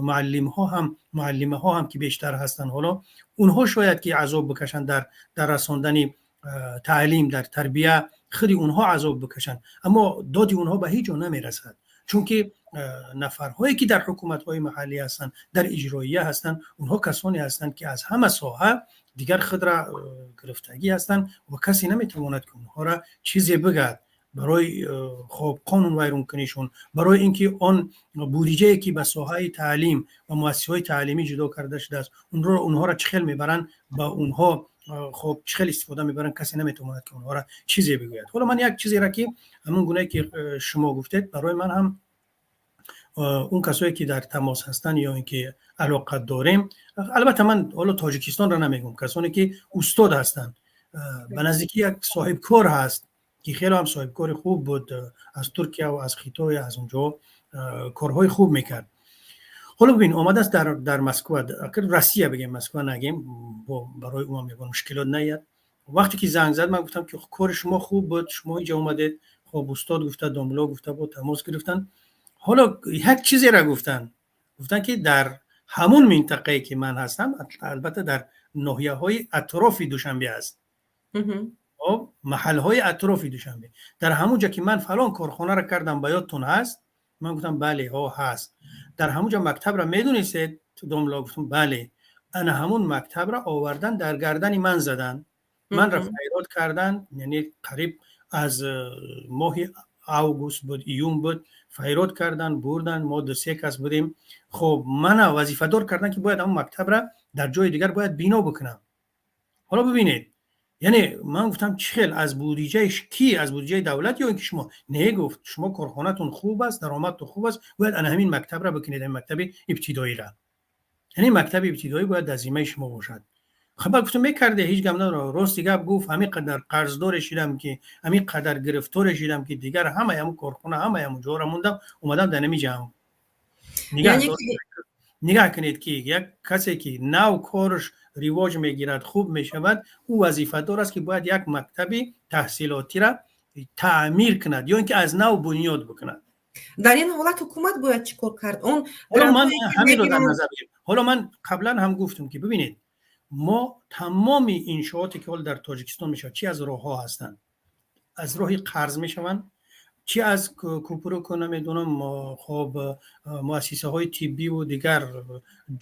муаллимҳо ҳам, муаллимаҳо ҳам, ки бештар ҳастанд, ҳоло онҳо шояд ки азоб бикашанд дар расондани таълим, дар тарбия, худи онҳо азоб бикашанд, аммо доди онҳо ба ҳеҷ ҷо намерасад, чунки нафарҳое, ки дар ҳукуматҳои маҳаллӣ ҳастанд, дар иҷроия ҳастанд, онҳо касоне ҳастанд, ки аз ҳама соҳа дигар худра гирифтагӣ ҳастанд ва касе наметавонад, ки онҳоро чизе бигӯяд барои, хоб, қонунвайронкунишон, барои ин ки он будиҷае, ки ба соҳаи таълим ва муассисаҳои таълимӣ ҷудо карда шудааст, онҳоро чӣ хел мебаранд, ба онҳо, хоб, чӣ хел истифода мебаранд, касе наметавонад, ки онҳоро чизе бигӯяд. Ҳоло ман як чизеро, ки ҳамон гунае ки шумо гуфтед, барои ман ҳам он касое, ки дар тамос ҳастанд ё ин ки алоқа дорем, албатта, ман ҳоло Тоҷикистонро намегӯм, касоне ки устод ҳастанд, ба наздикӣ як соҳибкор ҳаст, ки хеле ҳам соҳибкори хуб буд, аз Туркия ва аз Хитой, аз онҷо корҳои хуб мекард. Ҳоло бибин, омадааст дар Москва, Россия бигем, Москва нагем, барои ӯ ҳам ягон мушкилот наяд. Вақте ки занг зад, ман гуфтам, ки кори шумо хуб буд, шумо инҷа омадед, хоб, устод гуфта, домло гуфта, бо тамос гирифтанд. Ҳоло як чизеро гуфтанд, ки дар ҳамун минтақае, ки ман ҳастам, албатта, дар ноҳияҳои атрофи Душанбе аст, хоб, маҳалҳои атрофи Душанбе, дар ҳамун ҷо, ки ман фалон корхонаро кардам, ба ёдтон ҳаст? Ман гуфтам: «Бале, ҳо, ҳаст». «Дар ҳамун ҷо мактабро медонистед, домло?» Гуфтам: «Бале». Ана ҳамун мактабро овардан, дар гардани ман заданд, манро файрод карданд. Яъне қариб аз моҳи август буд, июн буд, файрод кардан, бурдан. Мо ду се кас будем. Хоб, мана вазифадор кардан, ки бояд ҳамун мактабра дар ҷои дигар бояд бино бикунам. Ҳоло бибинед, яъне ман гуфтам: «Чӣ хел, аз будиҷаи кӣ, аз будиҷаи давлат ё ин ки шумо?» «Не, — гуфт, — шумо корхонатон хуб аст, даромадтон хуб аст, бояд ана ҳамин мактабра бикунед, ҳамин мактаби ибтидоира, яъне мактаби ибтидоӣ бояд дар зиммаи шумо бошад». Хабар, гуфтам, мекарде, ҳеҷ гап надорам. Рости гап, гуфт, ҳамин қадар қарздоре шидам, ки ҳамин қадар гирифторе шидам, ки дигар ҳамаи ҳамун корхона, ҳамаи ҳамун ҷора мондам, омадам дар ҳамин ҷамъ. Нигоҳ кунед, ки як касе ки нав корш ривоҷ мегирад, хуб мешавад, ӯ вазифадор аст, ки бояд як мактаби таҳсилотиро таъмир кунад ё ин ки аз нав бунёд бикунад. Дар ин ҳолат ҳукумат бояд чӣ кор кард? Он Ҳоло ман ҳаминро дар назар бигирем. Ҳоло ман қаблан ҳам гуфтам, ки бибинед, мо тамоми иншооте ки ҳол дар Тоҷикистон мешавад, чи аз роҳҳо ҳастанд, аз роҳи қарз мешаванд, чи аз кӯпруку, намедонам, хоб, муассисаҳои тиббиву дигар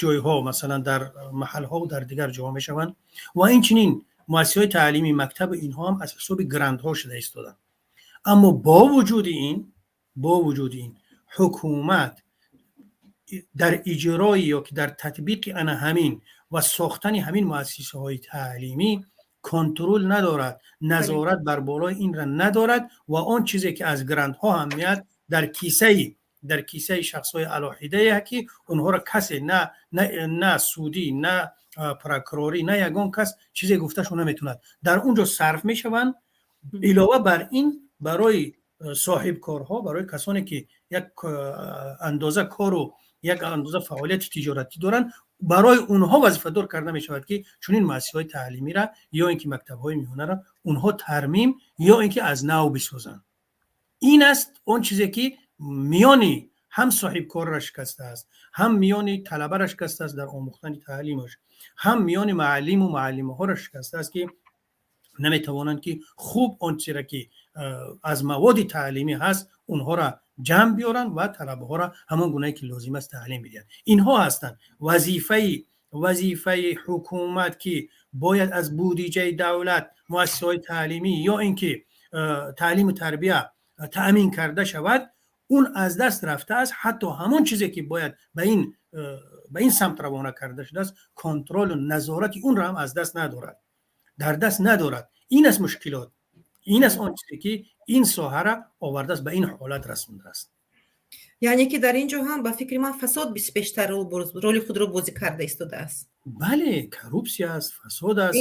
ҷойҳо, масалан, дар маҳалҳову дар дигар ҷоҳо мешаванд ва инчунин муассисаҳои таълими мактабу инҳо ҳам аз ҳисоби грантҳо шуда истоданд. Аммо бо вуҷуди ин ҳукумат дар иҷрои ё ки дар татбиқи ана ҳамин ва сохтани ҳамин муассисаҳои таълимӣ контрол надорад, назорат бар болои инра надорад ва он чизе ки аз грантҳо ҳам меяд, дар кисаи шахсҳои алоҳидае, ки онҳоро касе на судӣ, на прокурорӣ, на ягон кас чизе гуфташон наметавонад, дар он ҷо сарф мешаванд. Илова бар ин, барои соҳибкорҳо, барои касоне ки як андоза кору як андоза фаъолияти тиҷоратӣ доранд, барои онҳо вазифадор карда мешавад, ки чунин муассисаҳои таълимиро ё ин ки мактабҳои миёнаро онҳо тармим ё ин ки аз нав бисозанд. Ин аст он чизе ки миёни ҳам соҳибкорра шикастааст, ҳам миёни талабара шикастааст дар омӯхтани таълимаш, ҳам миёни муаллиму муаллимаҳоро шикастааст, ки наметавонанд, ки хуб он чизеро ки аз маводи таълимӣ ҳаст, онҳоро ҷамъ биёранд ва талабаҳоро ҳамон гунае ки лозим аст таълим бидиҳанд. Инҳо ҳастанд вазифаи ҳукумат, ки бояд аз будиҷаи давлат муассисаҳои таълимӣ ё ин ки таълиму тарбия таъмин карда шавад, он аз даст рафтааст. Ҳатто ҳамон чизе ки бояд ба ин самт равона карда шудааст, контролу назорати онро ҳам аз даст надорад, дар даст надорад. Ин аст мушкилот, ин аст он чизе ки ин соҳара овардааст, ба ин ҳолат расондааст. Яъне ки дар ин ҷо ҳам, ба фикри ман, фасод бештар роли худро бозӣ карда истодааст. Бале, коррупсия аст, фасод аст.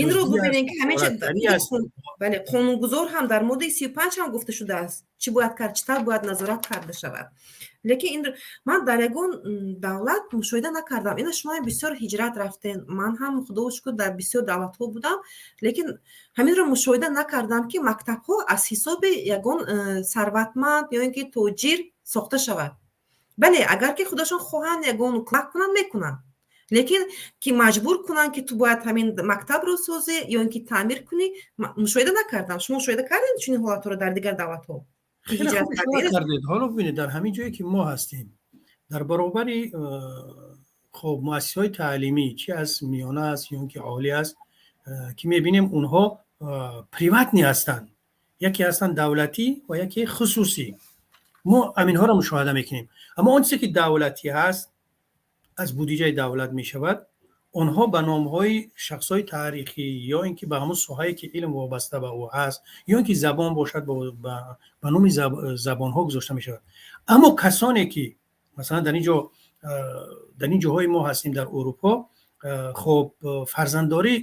Инро бубинем, ки ҳамеша, бале, қонунгузор ҳам дар моддаи 35 ҳам гуфта шудааст, чӣ бояд кард, чӣ тавр бояд назорат карда шавад. Лекин ин ман дар ягон давлат мушоҳида накардам. Ина шумо бисёр ҳиҷрат рафтен, ман ҳам, худо шукр, дар бисёр давлатҳо будам, лекин ҳаминро мушоҳида накардам, ки мактабҳо аз ҳисоби ягон сарватманд ё ин ки тоҷир сохта шавад. Бале, агар ки худашон хоҳанд, ягон кӯмак кунанд, мекунанд, лекин ки маҷбур кунанд, ки ту бояд ҳамин мактабро созӣ ё ин ки таъмир кунӣ, мушоҳида накардам. Шумо мушоҳида кардед чунин ҳолатҳоро дар дигар давлатҳо? Кардед. Ҳоло бибинед, дар ҳамин ҷое ки мо ҳастем, дар баробари хоб муассисаҳои таълимӣ, чи аз миёна аст ё ин ки олӣ аст, ки мебинем, онҳо приватный ҳастанд. Яке ҳастанд давлатӣ ва яке хусусӣ. Мо ҳаминҳоро мушоҳида мекунем. Аммо он чизе ки давлатӣ ҳаст, аз будиҷаи давлат мешавад, онҳо ба номҳои шахсҳои таърихӣ ё ин ки ба ҳамон соҳае ки илм вобаста ба ӯ ҳаст, ё ин ки забон бошад, ба номи забонҳо гузошта мешавад. Аммо касоне ки масалан дар ин ҷо, дар ин ҷоҳои мо ҳастем, дар Урупо, хоб, фарзанддорӣ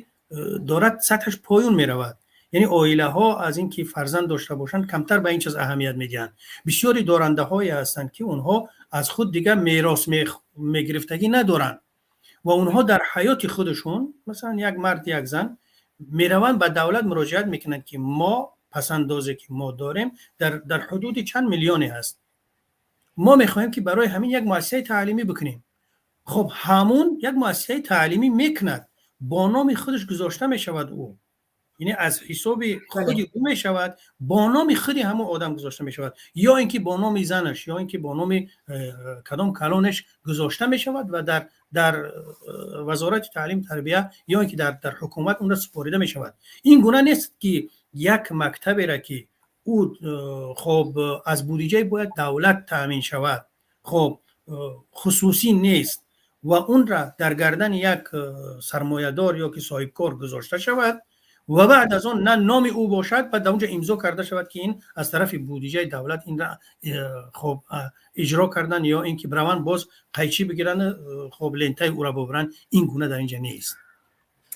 дорад сатҳаш поён меравад, яъне оилаҳо аз ин ки фарзанд дошта бошанд, камтар ба ин чиз аҳамият медиҳанд. Бисёри дорандаҳое ҳастанд, ки онҳо аз худ дигар мерос мегирифтагӣ надоранд ва онҳо дар ҳаёти худашон, масалан, як мард, як зан мераванд, ба давлат муроҷиат мекунанд, ки мо пасандозе ки мо дорем, дар ҳудуди чанд миллионе ҳаст, мо мехоҳем, ки барои ҳамин як муассисаи таълимӣ бикунем. Хоб, ҳамун як муассисаи таълимӣ мекунад, бо номи худаш гузошта мешавад ӯ, яъне аз ҳисоби худи ӯ мешавад, бо номи худи ҳамон одам гузошта мешавад ё ин ки бо номи занаш, ё ин ки бо номи кадом калонеш гузошта мешавад ва дар вазорати таълим тарбия ё ин ки дар ҳукумат онро супорида мешавад. Ин гуна нест, ки як мактаберо, ки ӯ хоб, аз будиҷаи бояд давлат таъмин шавад, хоб, хусусӣ нест ва онра дар гардани як сармоядор ё ки соҳибкор гузошта шавад ва баъд аз он на номи ӯ бошад ва дар онҷо имзо карда шавад, ки ин аз тарафи будиҷаи давлат инра хоб, иҷро кардан ё ин ки бираванд, боз қайчӣ бигиранд, хоб, лентаи ӯра бубаранд. Ин гуна дар инҷа нест.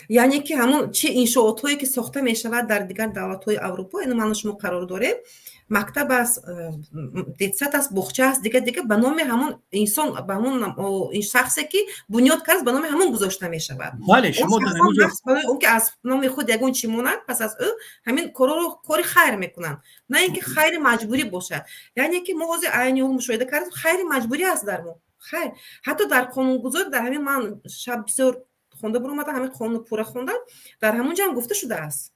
Яъне ки ҳамон чи иншоотҳое, ки сохта мешавад дар дигар давлатҳои Аврупо, ин ману шумо қарор дорем, мактаб аст, детсад аст, боғча аст, дигар дигар, ба номи ҳамон инсон, ба ҳамон шахсе, ки бунёд кард, ба номи ҳамон гузошта мешавад. Барои он ки аз номи худ ягон чӣ монад пас аз ӯ, ҳамин корро, кори хайр мекунанд, на ин ки хайри маҷбурӣ бошад. Яъне ки мо ҳозир айни ҳол мушоҳида кардем, хайри маҷбурӣ аст дар мо. Хайр, ҳатто дар қонунгузорӣ, дар ҳамин ман шаб бисёр хонда буромадам, ҳамин қонуну пурра хондам, дар ҳамон ҷо ҳам гуфта шудааст,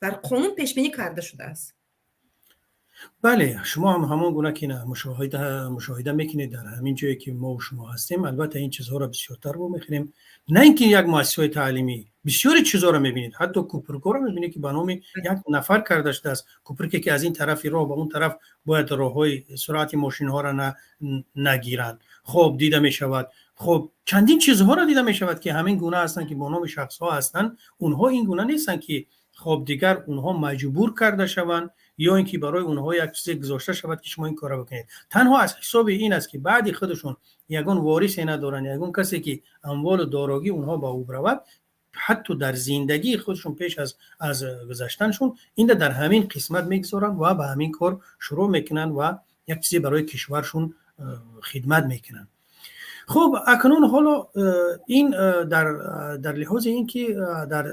дар қонун пешбинӣ карда шудааст. Бале, шумо ҳам ҳамон гуна ки мушоҳида мекунед, дар ҳамин ҷое ки мо шумо ҳастем, албатта, ин чизҳоро бисёртар вомехӯрем. На ин ки як муассисаҳои таълимӣ, бисёри чизҳоро мебинед, ҳатто кӯпрукҳоро мебинед, ки ба номи як нафар карда шудааст. Кӯпруке, ки аз ин тарафи роҳ ба он тараф бояд роҳҳои суръати мошинҳоро нагиранд. Хоб, дида мешавад. Хоб, чандин чизҳоро дида мешавад, ки ҳамин гуна ҳастанд, ки бо номи шахсҳо ҳастанд. Онҳо ин гуна нестанд, ки хоб, дигар онҳо маҷбур карда шаванд ё ин ки барои онҳо як чизе гузошта шавад, ки шумо ин корро бикунед. Танҳо аз ҳисоби ин аст, ки баъди худашон ягон ворисе надоранд, ягон касе, ки амволу дорогӣ онҳо ба ӯ равад. Ҳатто дар зиндагии худашон, пеш аз гузаштаншон, инда дар ҳамин қисмат мегузоранд ва ба ҳамин кор шурӯъ мекунанд ва як чизе барои кишваршон хидмат мекунанд. Хуб, акнун ҳоло ин дар лиҳози ин ки дар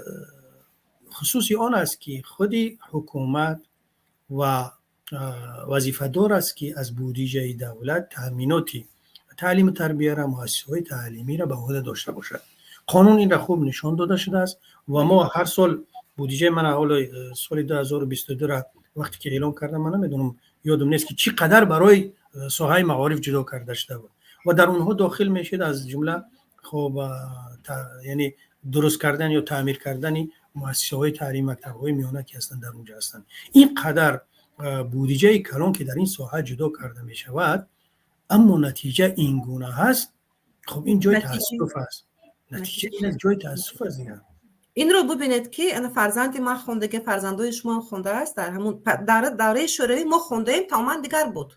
хусуси он аст, ки худи ҳукумат ва вазифадор аст, ки аз будиҷаи давлат таъминоти таълиму тарбияра, муассисаҳои таълимиро ба уҳда дошта бошад. Қонун инра хуб нишон дода шудааст ва мо ҳар сол будиҷаи мана ҳоло соли 2022-ра вақте ки эълон кардам, ман намедонам, ёдам нест, ки чӣ қадар барои соҳаи маориф ҷудо карда шуда буд ва дар онҳо дохил мешид, аз ҷумла, хоб, яъне дуруст кардан ё таъмир кардани муассисаҳои таълим, мактабҳои миёна, ки ҳастанд, дар онҷо ҳастанд. Ин қадар будиҷаи калон, ки дар ин соҳа ҷудо карда мешавад, аммо натиҷа ин гуна ҳаст. Хоб, ин ҷои таассуф аст, натиҷа ин аст, ҷои таассуф аст дигар. Инро бубинед, ки ана фарзанди ман хондаги, фарзандои шумо ҳам хондааст. Дар ҳамун дар давраи Шӯравӣ мо хондаем, тамоман дигар буд.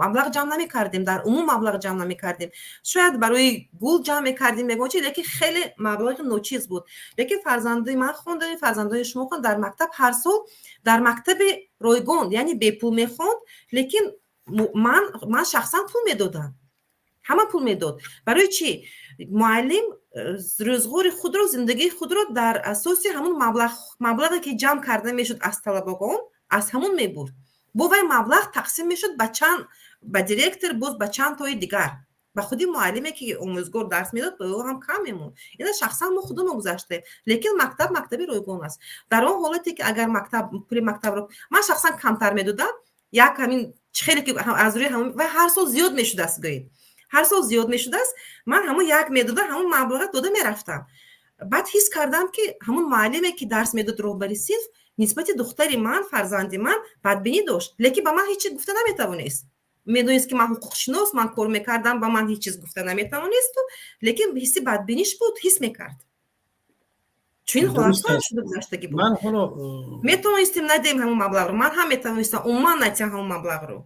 Маблағ ҷамъ намекардем, дар умум маблағ ҷамъ намекардем. Шояд барои гул ҷамъ мекардем, ягон чи, лекин хеле маблағи ночиз буд. Лекин фарзанди ман хонда, фарзандои шумо хонд дар мактаб, ҳар сол дар мактаби ройгон, яъне бепул мехонд. Лекин ман шахсан пул медодам, ҳама пул медод. Барои чӣ? Муаллим рӯзғори худро, зиндагии худро дар асоси ҳамун маблағе, ки ҷамъ карда мешуд аз талабагон, аз ҳамун мебурд. Бо вай маблағ тақсим мешуд ба чанд, ба директор, боз ба чанд тои дигар. Ба худи муаллиме, ки омӯзгор дарс медод, ба ӯ ҳам кам мемонд. Ина шахсан мо худамон гузаштем. Лекин мактаб мактаби ройгон аст. Дар он ҳолате, ки агар мактаб пули мактабро ман шахсан камтар медодам, як ҳамин хеле ки аз рӯи ва ҳар сол зиёд мешудааст, гӯед, ҳар сол зиёд мешудааст, ман ҳамун як медодам, ҳамун маблаға дода мерафтам. Баъд ҳис кардам, ки ҳамун муаллиме, ки дарс медод, роҳбари синф, нисбати духтари ман, фарзанди ман бадбинӣ дошт, лекин ба ман ҳеҷ чиз гуфта наметавонист. Медонист, ки ман ҳуқуқшинос, ман кор мекардам, ба ман ҳеҷ чиз гуфта наметавонисту, лекин ҳисси бадбиниш буд, ҳис мекард. Чунин ҳолатҳо шуда гузаштагӣ буд. Метавонистем надиҳем ҳамун маблағро, ман ҳам метавонистам умуман натиҳам ҳамун маблағро,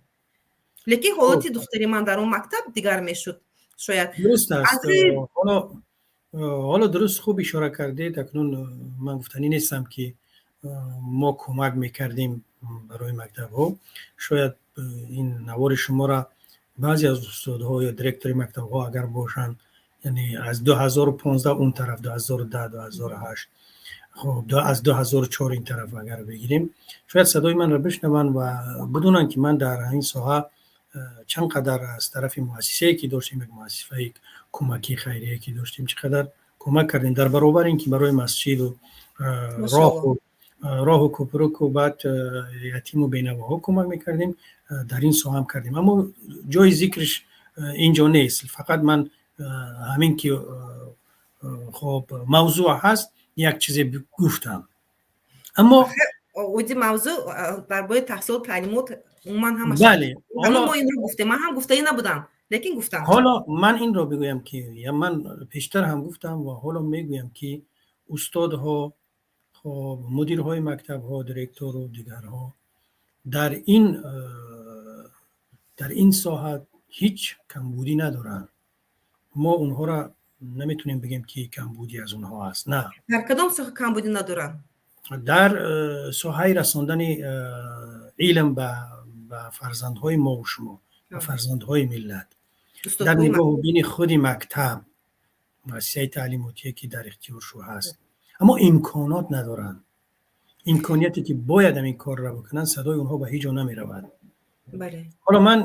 лекин ҳолати духтари ман дар он мактаб дигар мешуд шояд. Дуруст аст. Ҳоло дуруст, хуб ишора кардед. Акнун ман гуфтанӣ нестам, ки мо кӯмак мекардем барои мактабҳо. Шояд ин навори шуморо баъзе аз устодҳо ё директори мактабҳо агар бошанд, яъне аз 2015 он тараф, 2010, 2008, хоб, аз 2004 ин тараф агар бигирем, шояд садои манро бишнаванд ва бидонанд, ки ман дар ин соҳа чанд қадар аз тарафи муассисае, ки доштем, як муассисаи кӯмакии хайрие, ки доштем, чӣ қадар кӯмак кардем, дар баробари ин ки барои масҷиду роҳу кӯпруку, баъд ятиму бенавоҳо кӯмак мекардем, дар ин соҳа ҳам кардем. Аммо ҷои зикриш инҷо нест. Фақат ман ҳамин ки, хоб, мавзӯъ ҳаст, як чизе гуфтам, аммо Оиди мавзӯъ дар бораи таҳсилот, таълимот умуман ҳама. Бале. Мо инро гуфтем, ман ҳам гуфтаӣ набудам, лекин гуфтам. Ҳоло ман инро бигӯям, ки ман пештар ҳам гуфтам ва ҳоло мегӯям, ки устодҳо, хоб, мудирҳои мактабҳо, директору дигарҳо дар ин соҳа ҳеҷ камбудӣ надоранд. Мо онҳоро Наметавонем бигем, ки камбудӣ аз онҳо аст, на. Дар кадом соҳа камбудӣ надоранд? Дар соҳаи расондани илм ба фарзандҳои мову шумо, ба фарзандҳои миллат, дар нигоҳу бини худи мактаб, муассисаи таълимотие, ки дар ихтиёршу ҳаст, аммо имконот надоранд. Имконияте, ки бояд ҳамин корро бикунанд, садои онҳо ба ҳеҷ ҷо намеравад. Ҳоло ман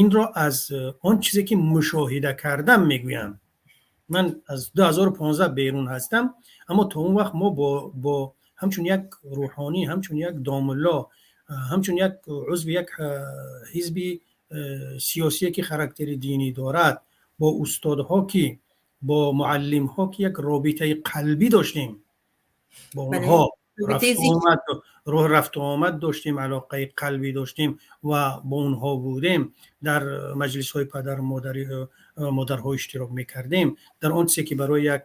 инро аз он чизе, ки мушоҳида кардам, мегӯям. Ман аз 2015 берун ҳастам, аммо то он вақт мо бо ҳамчун як рӯҳонӣ, ҳамчун як домулло, ҳамчун як узви як ҳизби сиёсие, ки характери динӣ дорад, бо устодҳо, ки бо муаллимҳо, ки як робитаи қалбӣ доштем, бо онҳо рафту омад доштем, алоқаи қалбӣ доштем ва бо онҳо будем, дар маҷлисҳои падару модарҳо иштирок мекардем, дар он чизе, ки барои як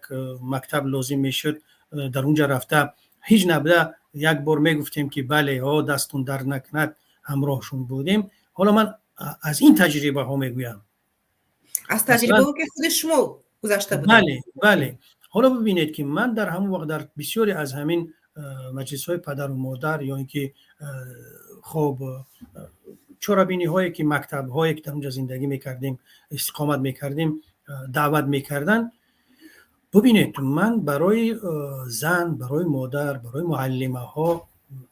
мактаб лозим мешуд, дар он ҷа рафта, ҳеҷ набуда, як бор мегуфтем, ки бале, ҳо, дастун дард накунад, ҳамроҳшон будем. Ҳоло ман аз ин таҷрибаҳо мегӯям. Аз таҷрибаҳо, ки худи шумо гузашта будед. Бале. Ҳоло бибинед, ки ман дар ҳамон вақт дар бисёре аз ҳамин маҷлисҳои падару модар ё ин ки хоб чорабиниҳое, ки мактабҳое, ки дар онҷа зиндагӣ мекардем, истиқомат мекардем, даъват мекарданд, бубинед, ман барои зан, барои модар, барои муаллимаҳо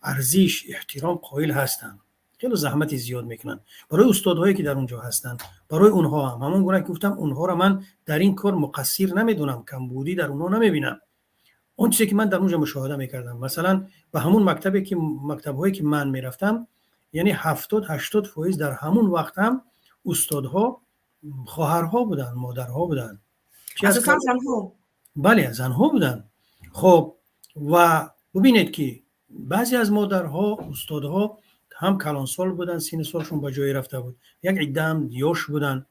арзиш, эҳтиром қоил ҳастам. Хеле заҳмати зиёд мекунанд. Барои устодҳое, ки дар он ҷо ҳастанд, барои онҳо ҳам ҳамон гуна, ки гуфтам, онҳоро ман дар ин кор муқассир намедонам, камбудӣ дар онҳо намебинам. Он чизе, ки ман дар он ҷо мушоҳида мекардам, масалан, ба ҳамон мактабе, ки мактабҳое, ки ман мерафтам, яъне 70-80% дар ҳамон вақт ҳам устодҳо хоҳарҳо буданд, модарҳо буданд. Асосан занҳо. Бале, занҳо буданд. Хоб, ва бубинед, ки баъзе аз модарҳо, устодҳо ҳам калонсол буданд, синну солшон ба ҷое рафта буд, як иддаам ёш буданд,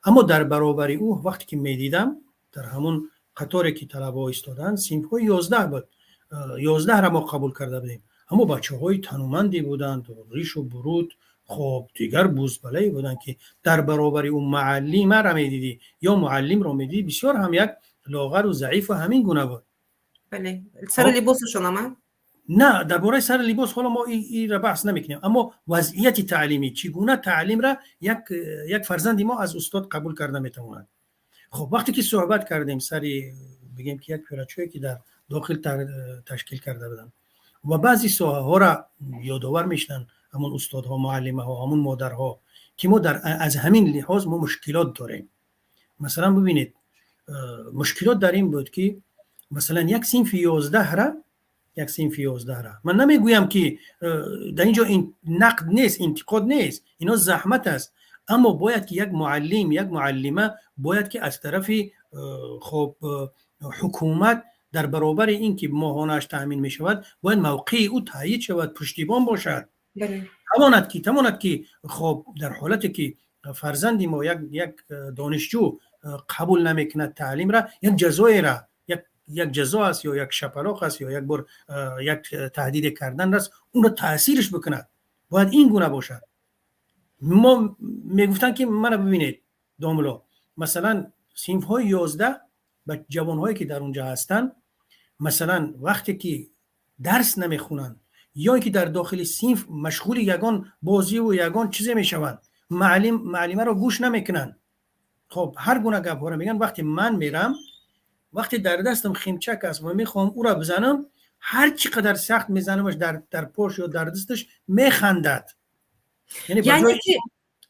аммо дар баробари ӯ, вақте ки медидам, дар ҳамон қаторе, ки талабаҳо истоданд, синфҳои 11 буд, 11-ра мо қабул карда будем, аммо бачаҳои тануманде буданд, ришу буруд, хоб, дигар бузбалае буданд, ки дар баробари ӯ муаллимаро медидӣ ё муаллимро медидӣ, бисёр ҳам як лоғару заифу ҳамин гуна буд. Бале, сари либосашон ама? На, дар бораи сари либос ҳоло мо инра баҳс намекунем, аммо вазъияти таълимӣ, чӣ гуна таълимра як фарзанди мо аз устод қабул карда метавонад? Хоб, вақте ки суҳбат кардем сари, бигем, ки як пирачое, ки дар дохил ташкил карда буданд ва баъзе соҳаҳоро ёдовар мешуданд, ҳамон устодҳо, муаллимаҳо, ҳамон модарҳо, ки мо дар аз ҳамин лиҳоз мо мушкилот дорем. Масалан, бубинед, мушкилот дар ин буд, ки масалан як синфи 11-ра, як синфи 11-ра, ман намегӯям, ки дар ин ҷо нақд нест, интиқод нест, ино заҳмат аст, аммо бояд ки як муаллим, як муаллима бояд ки аз тарафи хоб ҳукумат дар баробари ин ки моҳонааш таъмин мешавад, бояд мавқеи ӯ таъйид шавад, пуштибон бошад, тавонад ки хоб, дар ҳолате ки фарзанди мо, як донишҷӯ қабул намекунад таълимра, як ҷазоера, як ҷазо аст ё як шапалоқ аст ё як бор як таҳдиде кардан аст, онро таъсираш бикунад, бояд ин гуна бошад. Мо мегуфтанд, ки мана бибинед, домуло, масалан, синфҳои 11 ба ҷавонҳое, ки дар он ҷо ҳастанд, масалан, вақте ки дарс намехонанд ё ин ки дар дохили синф машғули ягон бозиву ягон чизе мешаванд, муаллим, муаллимаро гӯш намекунанд, хоб, ҳар гуна гапҳоро мегӯянд, вақте ман мерам, вақте дар дастам химчак аст ва мехоҳам ӯро бизанам, ҳар чӣ қадар сахт мезанамаш дар пош ё дар дасташ, механдад. Яъне ки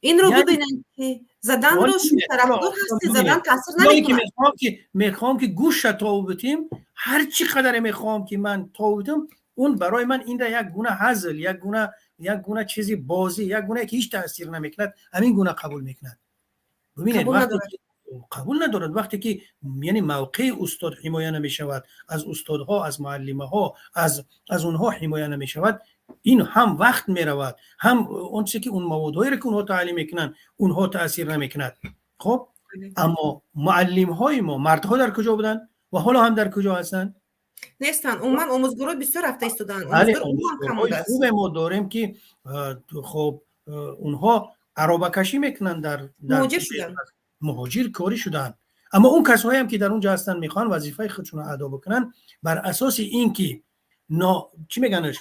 инро бибинед, ки заданро шумо тарафдор ҳастед, задан таъсир намекунад. Ки мехоҳам ки гӯша тов битим, ҳар чӣ қадаре мехоҳам, ки ман тов битим, он барои ман инра як гуна ҳазл, як гуна чизи бозӣ, як гуна, ки ҳеҷ таъсир намекунад, ҳамин гуна қабул мекунад. Бубинед, қабул надорад. Вақте ки, яъне, мавқеи устод ҳимоя намешавад, аз устодҳо, аз муаллимаҳо, аз онҳо ҳимоя намешавад, ин ҳам вақт меравад, ҳам он чизе, ки он маводҳоеро, ки онҳо таълим мекунанд, онҳо таъсир намекунад. Хоб, аммо муаллимҳои мо мардҳо дар куҷо буданд ва ҳоло ҳам дар куҷо ҳастанд? Нестанд. Умуман омӯзгорҳо бисёр рафта истоданд. Хубе мо дорем, ки хоб, онҳо аробакашӣ мекунанд, дар муҳоҷир шуданд. Муҳоҷир корӣ шуданд. Аммо он касҳоеам ки дар он ҷо ҳастанд, мехоҳанд вазифаи худшонро адо бикунанд, бар асоси ин ки но чӣ меганаш,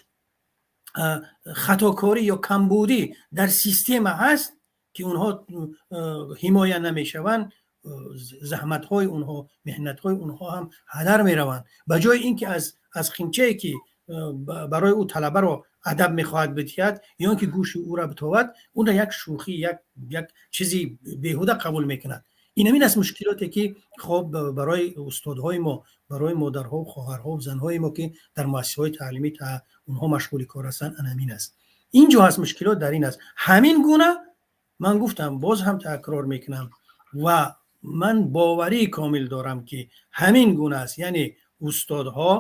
хатокорӣ ё камбудӣ дар система ҳаст, ки онҳо ҳимоя намешаванд, заҳматҳои онҳо, меҳнатҳои онҳо ҳам ҳадар мераванд. Ба ҷои ин ки аз химчае ки барои ӯ талабаро адаб мехоҳад бидиҳад ё ин ки гӯши ӯра битобад, онро як шӯхӣ, як чизи беҳуда қабул мекунад. Ин ҳамин аст мушкилоте, ки хоб барои устодҳои мо, барои модарҳо, хоҳарҳо, занҳои мо, ки дар муассисаҳои таълимӣ онҳо машғули кор ҳастанд, ан ҳамин аст. Ин ҷо ҳаст мушкилот, дар ин аст. Ҳамин гуна ман гуфтам, боз ҳам такрор мекунам ва ман боварии комил дорам, ки ҳамин гуна аст. Яъне устодҳо,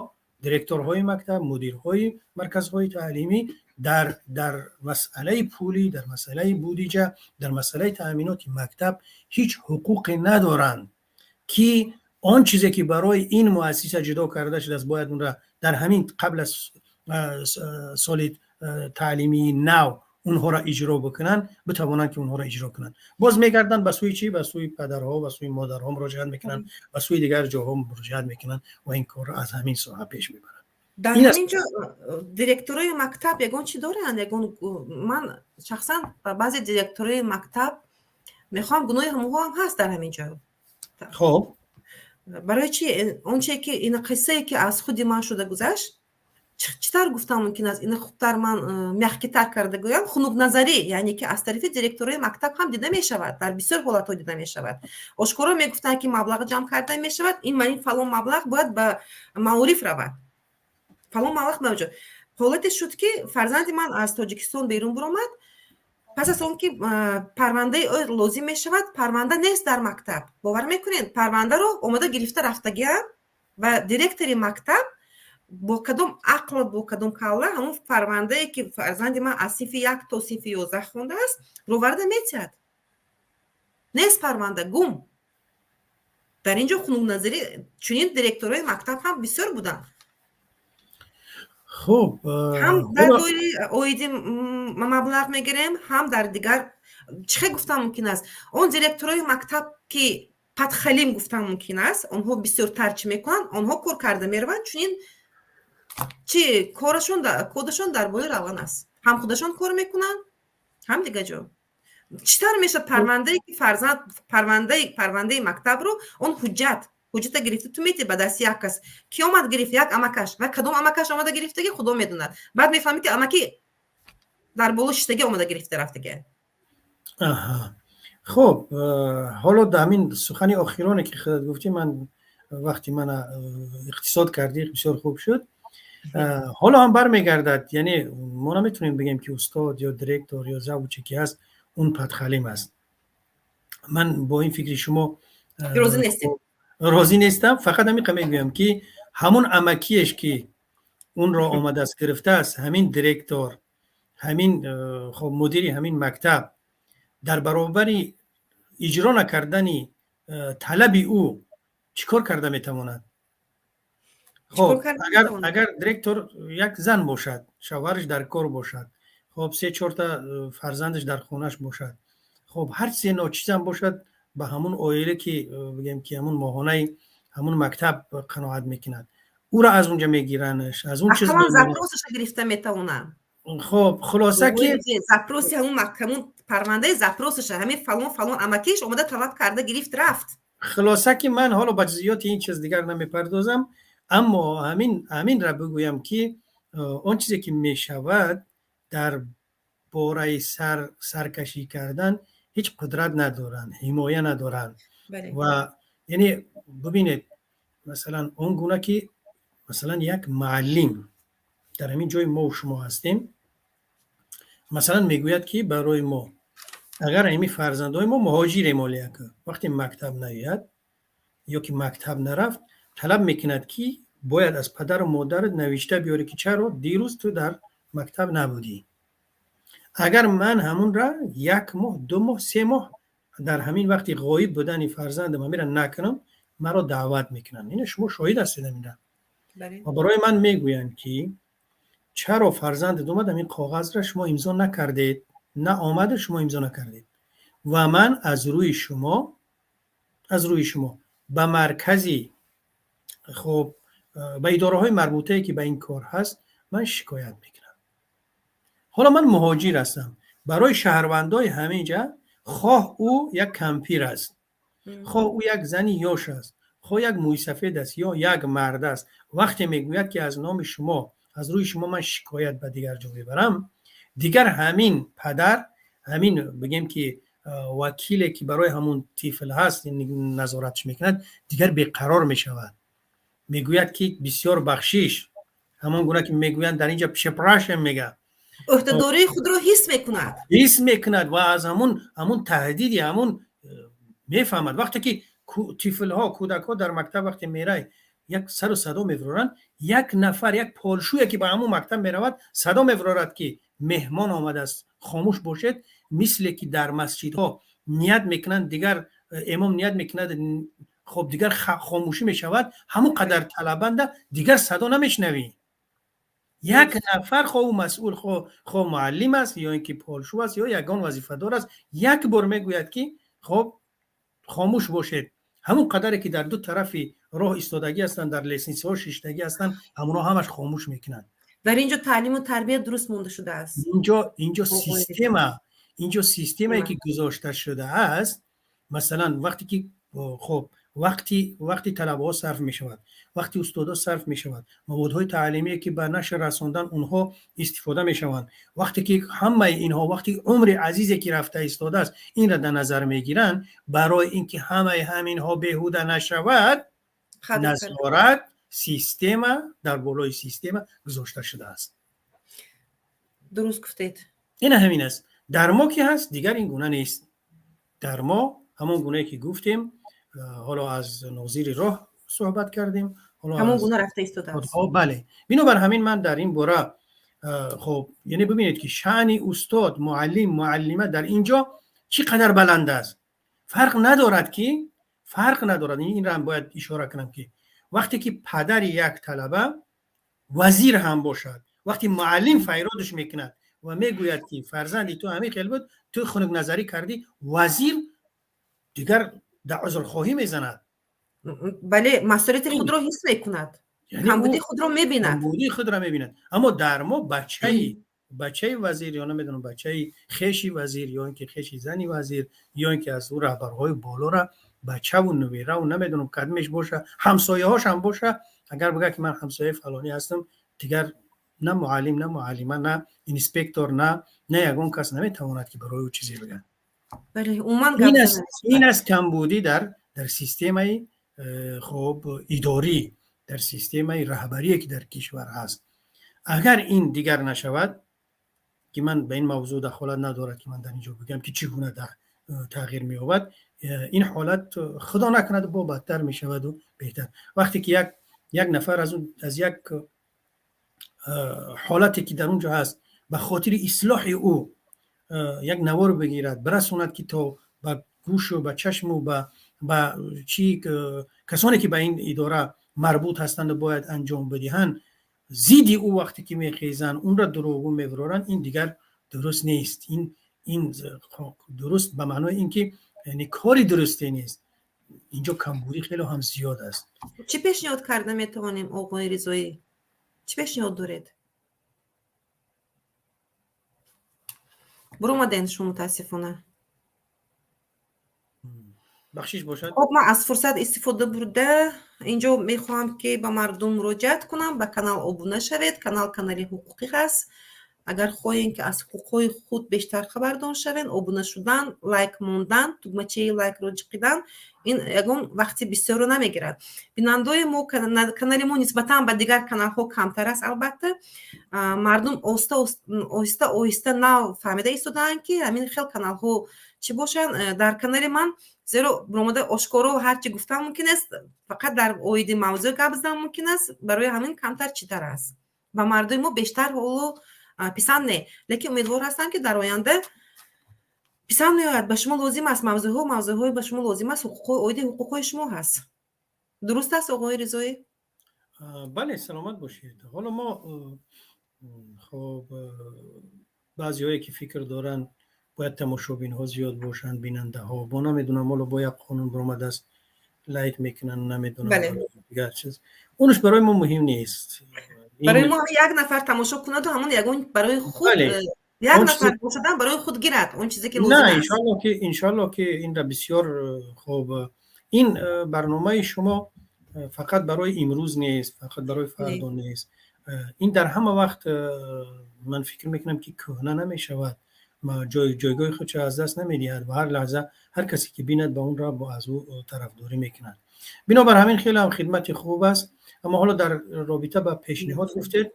директорҳои мактаб, мудирҳои марказҳои таълимӣ дар масъалаи пулӣ, дар масъалаи будиҷа, дар масъалаи таъминоти мактаб ҳеҷ ҳуқуқе надоранд, ки он чизе ки барои ин муассиса ҷудо карда шудааст, бояд онра дар ҳамин қабл аз соли таълимии нав онҳоро иҷро бикунанд, битавонанд ки онҳоро иҷро кунанд. Боз мегарданд ба сӯи чӣ? Ба сӯи падарҳо, ба сӯи модарҳо муроҷиат мекунанд, ба сӯи дигар ҷоҳо муроҷиат мекунанд ва ин корро аз ҳамин соҳа пеш мебаранд. Дар ҳамин ҷо директорои мактаб ягон чӣ доранд? Ягон, ман шахсан ба баъзе директорои мактаб мехоҳам, гуноҳи ҳамонҳо ҳам ҳаст дар ҳамин ҷо. Хоб. Барои чи онче ки ин қиссае, ки аз худи ман шуда гузашт, чӣ тавр гуфтан мумкин аст, ина хубтар ман мягкий тар карда гӯям, хунукназарӣ, яъне ки аз тарафи директорои мактаб ҳам дида мешавад, дар бисёр ҳолатҳо дида мешавад. Ошкоро мегуфтанд, ки маблағ ҷамъ карда мешавад, ин ман ин фалон маблағ бояд ба маориф равад, фалон маблағ ба. Ҳолате шуд, ки фарзанди ман аз Тоҷикистон берун буромад. Пас аз он ки парвандаи ӯ лозим мешавад, парванда нест дар мактаб. Бовар мекунед, парвандаро омада гирифта рафтагиам ва директори мактаб бо кадом ақл, бо кадом калла ҳамон парвандае, ки фарзанди ман аз синфи 1 то синфи 11 хондааст, роварда метиҳад? Нест парванда, гум. Дар ин ҷо хунукназарӣ, чунин директорои мактаб ҳам бисёр буданд. Хуб. Ҳам дар доираи оиди маблағ мегирем, ҳам дар дигар. Чӣ хел гуфтан мумкин аст, он директорои мактаб, ки подхалим гуфтан мумкин аст, онҳо бисёртар чӣ мекунанд? Онҳо кор карда мераванд, чунин чи корашон, кодашон дар болои равған аст, ҳам худашон кор мекунанд, ҳам дигар ҷо. Чӣ тавр мешавад, парвандае ки фарзанд, парвандаи мактабро, он ҳуҷҷата гирифта ту мети ба дасти як кас, ки омад гирифт, як амакаш, ва кадом амакаш омада гирифтагӣ, худо медонад. Баъд мефаҳмӣ, ки амаки дар боло шиштагӣ омада гирифта рафтагӣ. Хуб, ҳоло дар ҳамин сухани охироне, ки худат гуфтӣ, ман вақти мана иқтисод кардӣ, бисёр хуб шуд. Ҳоло ҳам бармегардад, яъне мо наметавонем бигем, ки устод ё директор ё завуче ки ҳаст, он подхалим аст. Ман бо ин фикри шумо розӣ нестем. Розӣ нестам. Фақат ҳамиқа мегӯям, ки ҳамон амакиеш, ки онро омадааст гирифтааст, ҳамин директор, ҳамин хоб мудири ҳамин мактаб дар баробари иҷро накардани талаби ӯ чӣ кор карда метавонад? Хоб, агар директор як зан бошад, шавҳараш дар кор бошад, хоб, се чорта фарзандаш дар хонаш бошад, хоб, ҳар чизе ночизам бошад, ба ҳамун оила, ки бигем, ки ҳамун моҳонаи ҳамун мактаб қаноат мекунад, ӯро аз унҷа мегиранаш, аз он чиз. Запрос аша гирифта метавонанд. Хоб, хулоса ки Запрос и ҳамун парвандаи запрос аша ҳамин фалон фалон амакиш омада талаб карда гирифт, рафт. Хулоса ки ман ҳоло ба ҷузъиёти ин чиз дигар намепардозам, аммо ҳаминра бигӯям, ки он чизе ки мешавад, дар бораи саркашӣ кардан ҳеҷ қудрат надоранд, ҳимоя надоранд. Ва яъне бибинед, масалан, он гуна ки масалан як муаллим дар ҳамин ҷои мо шумо ҳастем, масалан, мегӯяд, ки барои мо, агар ҳамин фарзандҳои мо муҳоҷире молияк вақте мактаб наояд ё ки мактаб нарафт, талаб мекунад, ки бояд аз падару модарат навишта биёрӣ, ки чаро дирӯз ту дар мактаб набудӣ. Агар ман ҳамунра як моҳ, 2 моҳ, 3 моҳ дар ҳамин вақти ғоиб будани фарзандам ҳамира накунам, маро даъват мекунанд. Ина шумо шоҳид ҳастед ҳамина. Ва барои ман мегӯянд, ки чаро фарзандат омад, ҳамин коғазра шумо имзо накардед, на омада, шумо имзо накардед, ва ман аз рӯи шумо Ба маркази, хуб, ба идораҳои марбутае, ки ба ин кор ҳаст, ман шикоят мекунам. Ҳоло ман муҳоҷир ҳастам. Барои шаҳрвандои ҳаминҷа, хоҳ ӯ як кампир аст, хоҳ ӯ як зани ёш аст, хоҳ як мӯйсафед аст ё як мард аст, вақте мегӯяд, ки аз номи шумо, аз рӯи шумо ман шикоят ба дигар ҷо мебарам, дигар ҳамин падар, ҳамин, бигем, ки вакиле, ки барои ҳамун тифл ҳаст, назоратш мекунад, дигар беқарор мешавад. Мегӯяд, ки бисёр бахшиш, ҳамон гуна ки мегӯянд дар инҷа, przepraszam мега. Ӯҳдадории худро ҳис мекунад. Ҳис мекунад ва аз ҳамун таҳдиди ҳамун мефаҳмад. Вақте ки тифлҳо, кӯдакҳо дар мактаб вақте мерай, як сару садо мефуроранд, як нафар, як полшӯе, ки ба ҳамун мактаб меравад, садо мефурорад, ки меҳмон омадааст, хомӯш бошед. Мисле ки дар масҷидҳо ният мекунанд, дигар имом ният мекунад, хоб, дигар хомӯшӣ мешавад, ҳамон қадар талабанда дигар садо намешнавӣ. Як нафар, хоҳ ӯ масъул, хоҳ муаллим аст ё ин ки полшӯ аст ё ягон вазифадор аст, як бор мегӯяд, ки хоб, хомӯш бошед, ҳамон қадаре ки дар ду тарафи роҳ истодагӣ ҳастанд, дар лестница ҳо шиштагӣ ҳастанд, ҳамонҳо ҳамаш хомӯш мекунанд. Дар ин ҷо таълиму тарбия дуруст монда шудааст. Инҷо система, инҷо системае, ки гузошта шудааст. Масалан, вақте ки, хоб, вақти талабаҳо сарф мешавад, вақти устодо сарф мешавад, маводҳои таълимие, ки ба нашр расондан онҳо истифода мешаванд, вақте ки ҳамаи инҳо, вақти умри азизе, ки рафта истодааст, инра дар назар мегиранд, барои ин ки ҳамаи ҳаминҳо беҳуда нашавад, назорат, система дар болои система гузошта шудааст. Дуруст гуфтед. Ина ҳамин аст. Дар мо ки ҳаст, дигар ин гуна нест. Дар мо ҳамон гунае, ки гуфтем, ҳоло аз нозири роҳ суҳбат кардем. Ҳамон гуна рафта истодааст. Бале, бинобар ҳамин ман дар ин бора, хоб, яъне бибинед, ки шаъни устод, муаллим, муаллима дар ин ҷо чӣ қадар баланд аст. Фарқ надорад, ки фарқ надорад, инро ҳам бояд ишора кунам, ки вақте ки падари як талаба вазир ҳам бошад, вақте муаллим файродаш мекунад ва мегӯяд, ки фарзанди ту ҳамин хел буд, ту хунукназарӣ кардӣ, вазир дигар дар узрхоҳӣ мезанад. Бале, масъулияти худро ҳис мекунад, камбудии худро мебинад. Камбудии худро мебинад. Аммо дар мо бачаи вазир ё намедонам, бачаи хеши вазир ё ин ки хеши зани вазир ё ин ки аз ӯ раҳбарҳои болора бачаву нувераву намедонам кадмеш боша, ҳамсояҳош ҳам боша, агар бигӯяд, ки ман ҳамсояи фалонӣ ҳастам, дигар на муаллим, на муаллима, на инспектор, на ягон кас наметавонад, ки барои ӯ чизе бигӯяд. Ин аст камбудӣ дар системаи, хоб, идорӣ, дар системаи раҳбарие, ки дар кишвар ҳаст. Агар ин дигар нашавад, ки ман ба ин мавзӯъ дахолат надорад, ки ман дар ин ҷо бигӯям, ки чӣ гуна тағйир меёбад ин ҳолат, худо накунад, бо бадтар мешаваду беҳтар. Вақте ки як нафар аз як ҳолате, ки дар он ҷо ҳаст, ба хотири ислоҳи ӯ як навор бигирад, бирасонад, ки то ба гӯшу ба чашму ба чӣ касоне, ки ба ин идора марбут ҳастанду бояд анҷом бидиҳанд, зидди ӯ вақте ки мехезанд, онро дурӯғгӯ мебароранд, ин дигар дуруст нест. Ин дуруст ба маънои ин ки, яъне, кори дурусте нест. Инҷо камбудӣ хеле ҳам зиёд аст. Чӣ пешниҳод карда метавонем, оғои Ризоӣ? Чӣ пешниҳод доред? Буромаден шумо, мутаассифона. Бахшиш бошад. Хоб, ман аз фурсат истифода бурда инҷо мехоҳам, ки ба мардум муроҷиат кунам: ба канал обуна шавед. Канал канали ҳуқуқӣ ҳаст. Агар хоҳем, ки аз ҳуқуқҳои худ бештар хабардор шавем, обуна шудан, лайк мондан, тугмачаи лайкро ҷиқидан, ин ягон вақти бисёрро намегирад. Бинандаои мо, канали мо нисбатан ба дигар каналҳо камтар аст. Албатта, мардум оҳиста оҳиста нав фаҳмида истодаанд, ки ҳамин хел каналҳо чӣ бошанд. Дар канали ман зеро баромада ошкоро ҳар чӣ гуфтан мумкин аст, фақат дар оиди мавзӯъ гап задан мумкин аст. Барои ҳамин камтар читар аст, ба мардуми мо бештар ҳоло писанд не, лекин умедвор ҳастам, ки дар оянда писанд меояд. Ба шумо лозим аст мавзӯъҳо, мавзӯъҳои ба шумо лозим аст, ҳуқуқҳои, оиди ҳуқуқҳои шумо ҳаст. Дуруст аст, оғои Ризоӣ? Бале, саломат бошед. Ҳоло мо, хоб, баъзеҳое, ки фикр доранд, бояд тамошобинҳо зиёд бошанд, бинандаҳо, бо намедонам, ҳоло бо як қонун баромадааст. Лайк мекунанд, намедонам, дигар чиз, онаш барои мо муҳим нест. Барои мо як нафар тамошо кунаду ҳамон ягон барои худ як нафар бошадан барои худ гирад он чизе ки лозим. На, иншоалло ки, иншоалло ки инра бисёр хуб. Ин барномаи шумо фақат барои имрӯз нест, фақат барои фардо нест, ин дар ҳама вақт, ман фикр мекунам, ки кӯҳна намешавад, ҷойгоҳи худшо аз даст намедиҳад ва ҳар лаҳза ҳар касе ки бинад, ба онра аз ӯ тарафдорӣ мекунад. Бинобар ҳамин хеле ҳам хидмати хуб аст. Аммо ҳоло дар робита ба пешниҳод гуфтед,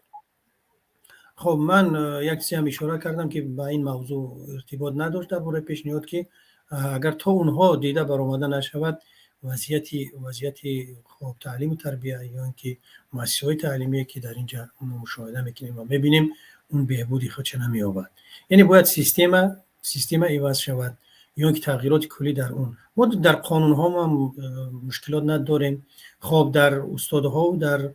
хоб, ман як чизе ҳам ишора кардам, ки ба ин мавзӯъ иртибот надошт, дар бораи пешниҳод, ки агар то онҳо дида баромада нашавад, вазъияти хоб, таълиму тарбия ё ин ки муассисаҳои таълимие, ки дар ин ҷа мо мушоҳида мекунем ва мебинем, он беҳбуди худша намеёбад. Яъне бояд система иваз шавад ё ин ки тағйироти куллӣ дар он. Мо дар қонунҳо ҳам мушкилот надорем, хоб, дар устодҳову дар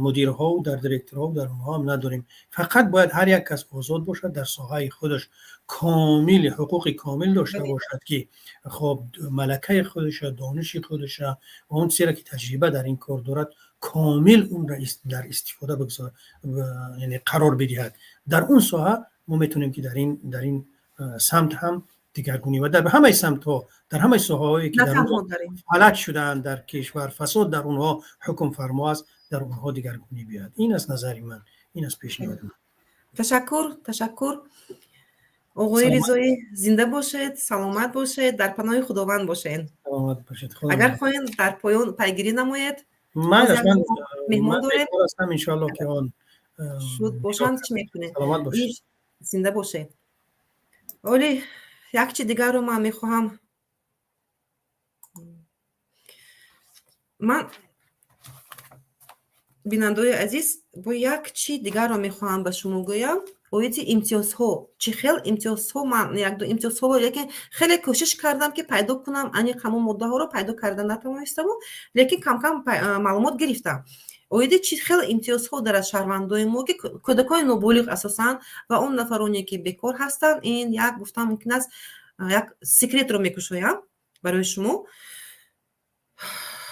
мудирҳову дар директорҳову дар онҳо ҳам надорем. Фақат бояд ҳар як кас озод бошад, дар соҳаи худаш комил ҳуқуқи комил дошта бошад, ки хоб, малакаи худша, дониши худша ва он чизеро, ки таҷриба дар ин кор дорад, комил онро дар истифода бигзор, яъне қарор бидиҳад. Дар он соҳа мо метавонем, ки дар ин самт ҳам дигаргунӣ ва дар ҳамаи самтҳо, дар ҳамаи соҳаҳое, ки дар фалаҷ шудаанд дар кишвар, фасод дар онҳо ҳукмфармо аст, дар онҳо дигаргунӣ биёяд. Ин аст назари ман, ин аст пешниҳоди ман. Ташаккур, ташаккур, оғои Ризоӣ. Зинда бошед, саломат бошед, дар паноҳи Худованд бошед. Саломат бошед. Агар хоҳед, дар поён пайгирӣ намоед. Меҳмон дорем ҳастам, иншоалло, ки он шуд бошанд, чӣ мекунед? Саломат бошед. Зинда бошед. Оли як чи дигарро ман мехоҳам. Ман, бинандаои азиз, бо як чи дигарро мехоҳам ба шумо гӯям оиди имтиёзҳо. Чӣ хел имтиёзҳо? Ман якду имтиёзҳоро, лекин хеле кӯшиш кардам, ки пайдо кунам, аниқ ҳамон моддаҳоро пайдо карда натавонистаму, лекин камкам маълумот гирифтам оиди чӣ хел имтиёзҳо дорад шаҳрвандои мо, ки кӯдакони ноболиғ асосан ва он нафароне, ки бекор ҳастанд. Ин як, гуфтан мумкин аст, як секретро мекушоям барои шумо.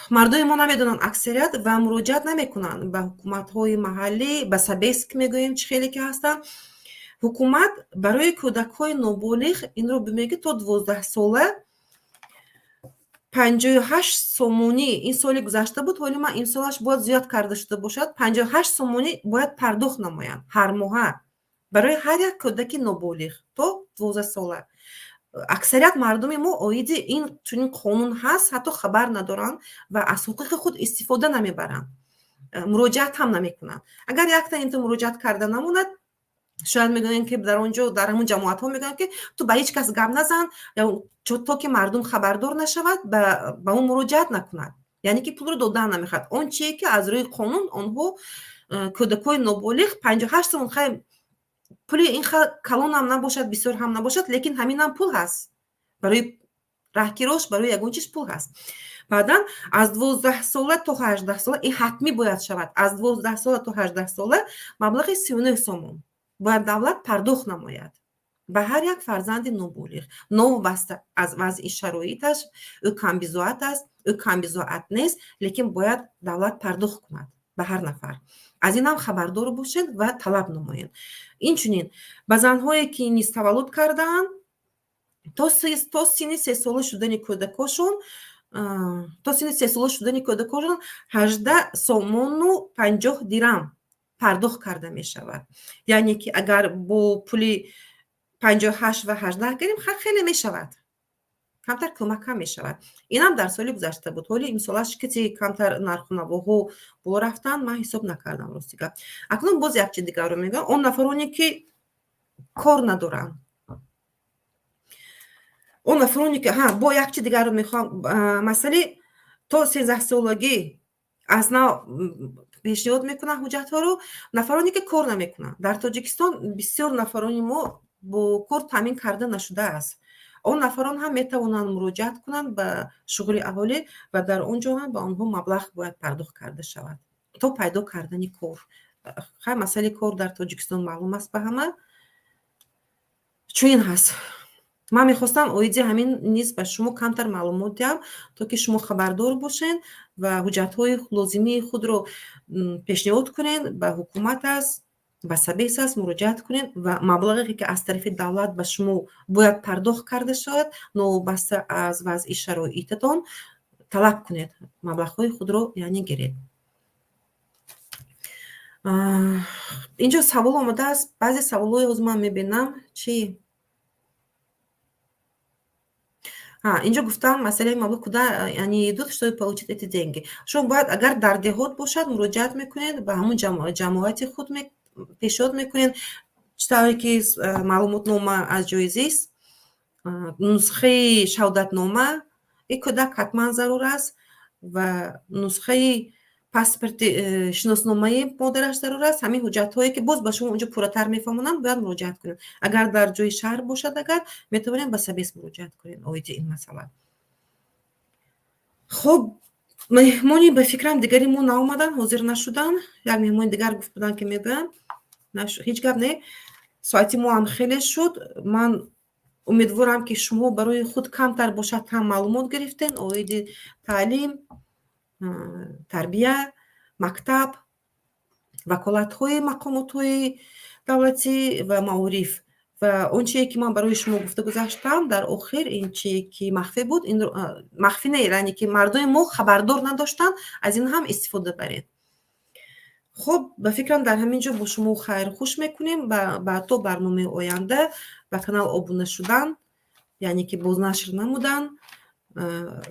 Мардуми мо намедонанд аксарият ва муроҷиат намекунанд ба ҳукуматҳои маҳаллӣ, ба собес мегӯем, чӣ хеле ки ҳастанд. Ҳукумат барои кӯдакҳои ноболиғ, инро бимег, ки то 12 сола 58 сомонӣ, ин соли гузашта буд, ҳоли ман имсолаш бояд зиёд карда шуда бошад, 58 сомонӣ бояд пардохт намоянд ҳар моҳа барои ҳар як кӯдаки ноболиғ то 12 сола. Аксарият мардуми мо оиди ин чунин қонун ҳаст, ҳатто хабар надоранд ва аз ҳуқуқи худ истифода намебаранд, муроҷиат ҳам намекунанд. Агар якта инту муроҷиат карда намонад, шояд мегӯянд, ки дар он ҷо, дар ҳамон ҷамоатҳо мегӯянд, ки ту ба ҳеҷ кас гап назан, то ки мардум хабардор нашавад, ба ӯ муроҷиат накунад, яъне ки пулро додан намехоҳад. Он чие, ки аз рӯи қонун онҳо кӯдакҳои ноболиғ 58 сомон, хай, пули ин калонам набошад, бисёр ҳам набошад, лекин ҳаминам пул ҳаст, барои раҳкирош, барои ягон чиз пул ҳаст. Баъдан аз 12 сола то 18 сола ин ҳатмӣ бояд шавад. Аз 12 сола то 18 сола маблағи 39 сомон бояд давлат пардохт намояд ба ҳар як фарзанди ноболиғ, новобаста аз вазъи шароиташ, ӯ камбизоат аст, ӯ камбизоат нест, лекин бояд давлат пардохт кунад ба ҳар нафар. Аз ин ҳам хабардор бошед ва талаб намоед. Инчунин ба занҳое, ки низ таваллуд кардаанд, то синни 3 сола шудани кӯдакошон, то синни 3 сола шудани кӯдакошон 18 сомону 50 дирам пардохт карда мешавад. Яъне ки агар бо пули 58 ва 18 гирем, хеле мешавад, камтар кӯмак ҳам мешавад. Инам дар соли гузашта буд. Ҳоли имсолаш кати камтар нархунавоҳо боло рафтанд, ман ҳисоб накардам, рости гап. Акнун боз як чи дигарро мегӯям. Он нафароне, ки кор надоранд, он нафароне, ки ҳа, бо як чи дигарро мехоҳам, масъалаи то 13 солагӣ аз нав пешниҳод мекунанд ҳуҷҷатҳоро. Нафароне, ки кор намекунанд, дар Тоҷикистон бисёр нафарони мо бо кор таъмин карда нашудааст, он нафарон ҳам метавонанд муроҷиат кунанд ба шуғли аҳолӣ ва дар он ҷо ҳам ба онҳо маблағ бояд пардохт карда шавад то пайдо кардани кор. Хай, масъалаи кор дар Тоҷикистон маълум аст ба ҳама, чунин ҳаст. Ман мехостам оиди ҳамин низ ба шумо камтар маълумот диҳам, то ки шумо хабардор бошед ва ҳуҷҷатҳои лозимии худро пешниҳод кунед ба ҳукумат аст, ба собес аст, муроҷиат кунед ва маблағе, ки аз тарафи давлат ба шумо бояд пардохт карда шавад, новобаста аз вазъи шароитатон, талаб кунед, маблағҳои худро, яъне, гиред. Инҷо савол омадааст. Баъзе саволҳои ҳозир ман мебинам. Чӣ инҷо гуфтам, масъалаи маблағ, куда они идут, чтобы получить эти деньги. Шумо бояд, агар дар деҳот бошад, муроҷиат мекунед ба ҳамун ҷамоати худ, пешниҳод мекунед, чӣ тавре ки маълумотнома аз ҷои зист, нусхаи шаҳодатнома и кӯдак ҳатман зарур аст ва нусхаи паспорти, шиносномаи модараш зарур аст. Ҳамин ҳуҷҷатҳое, ки боз ба шумо онҷо пурратар мефаҳмонанд, бояд муроҷиат кунед. Агар дар ҷои шаҳр бошад, агар метавонед, ба собес муроҷиат кунед оиди ин масъала. Хуб, меҳмони, ба фикрам, дигари мо наомаданд, ҳозир нашуданд. Як меҳмони дигар гуфт буданд, ки мегӯянд. Ҳеҷ гап не, соати мо ҳам хеле шуд. Ман умедворам, ки шумо барои худ камтар бошад ҳам маълумот гирифтед оиди таълим, тарбия, мактаб, ваколатҳои мақомотҳои давлатӣ ва маориф ва он чие, ки ман барои шумо гуфта гузаштам дар охир. Ин чие, ки махфӣ буд, махфӣ не, яъне ки мардуми мо хабардор надоштанд, аз ин ҳам истифода баред. Хуб, ба фикрам, дар ҳамин ҷо бо шумо хайрхуш мекунем ба то барномаи оянда. Ба канал обуна шудан, яъне ки бознашр намудан,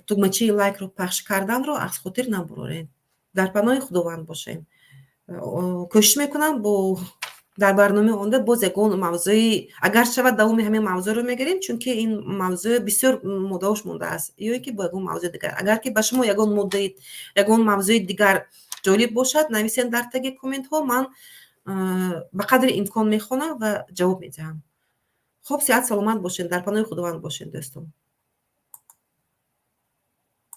тугмачаи лайкро пахш карданро аз хотир набуроред. Дар паноҳи Худованд бошем. Кӯшиш мекунам, бо дар барномаи оянда боз ягон мавзӯи, агар шавад, давоми ҳамин мавзӯъро мегирем, чунки ин мавзӯъ бисёр моддаош мондааст, ё ин ки бо ягон мавзӯи дигар. Агар ки ба шумо ягон моддаи, ягон мавзӯи дигар ҷолиб бошад, нависед дар таги комментҳо, ман ба қадри имкон мехонам ва ҷавоб медиҳам. Хуб, сиҳат саломат бошед, дар паноҳи Худованд бошед, дӯстон.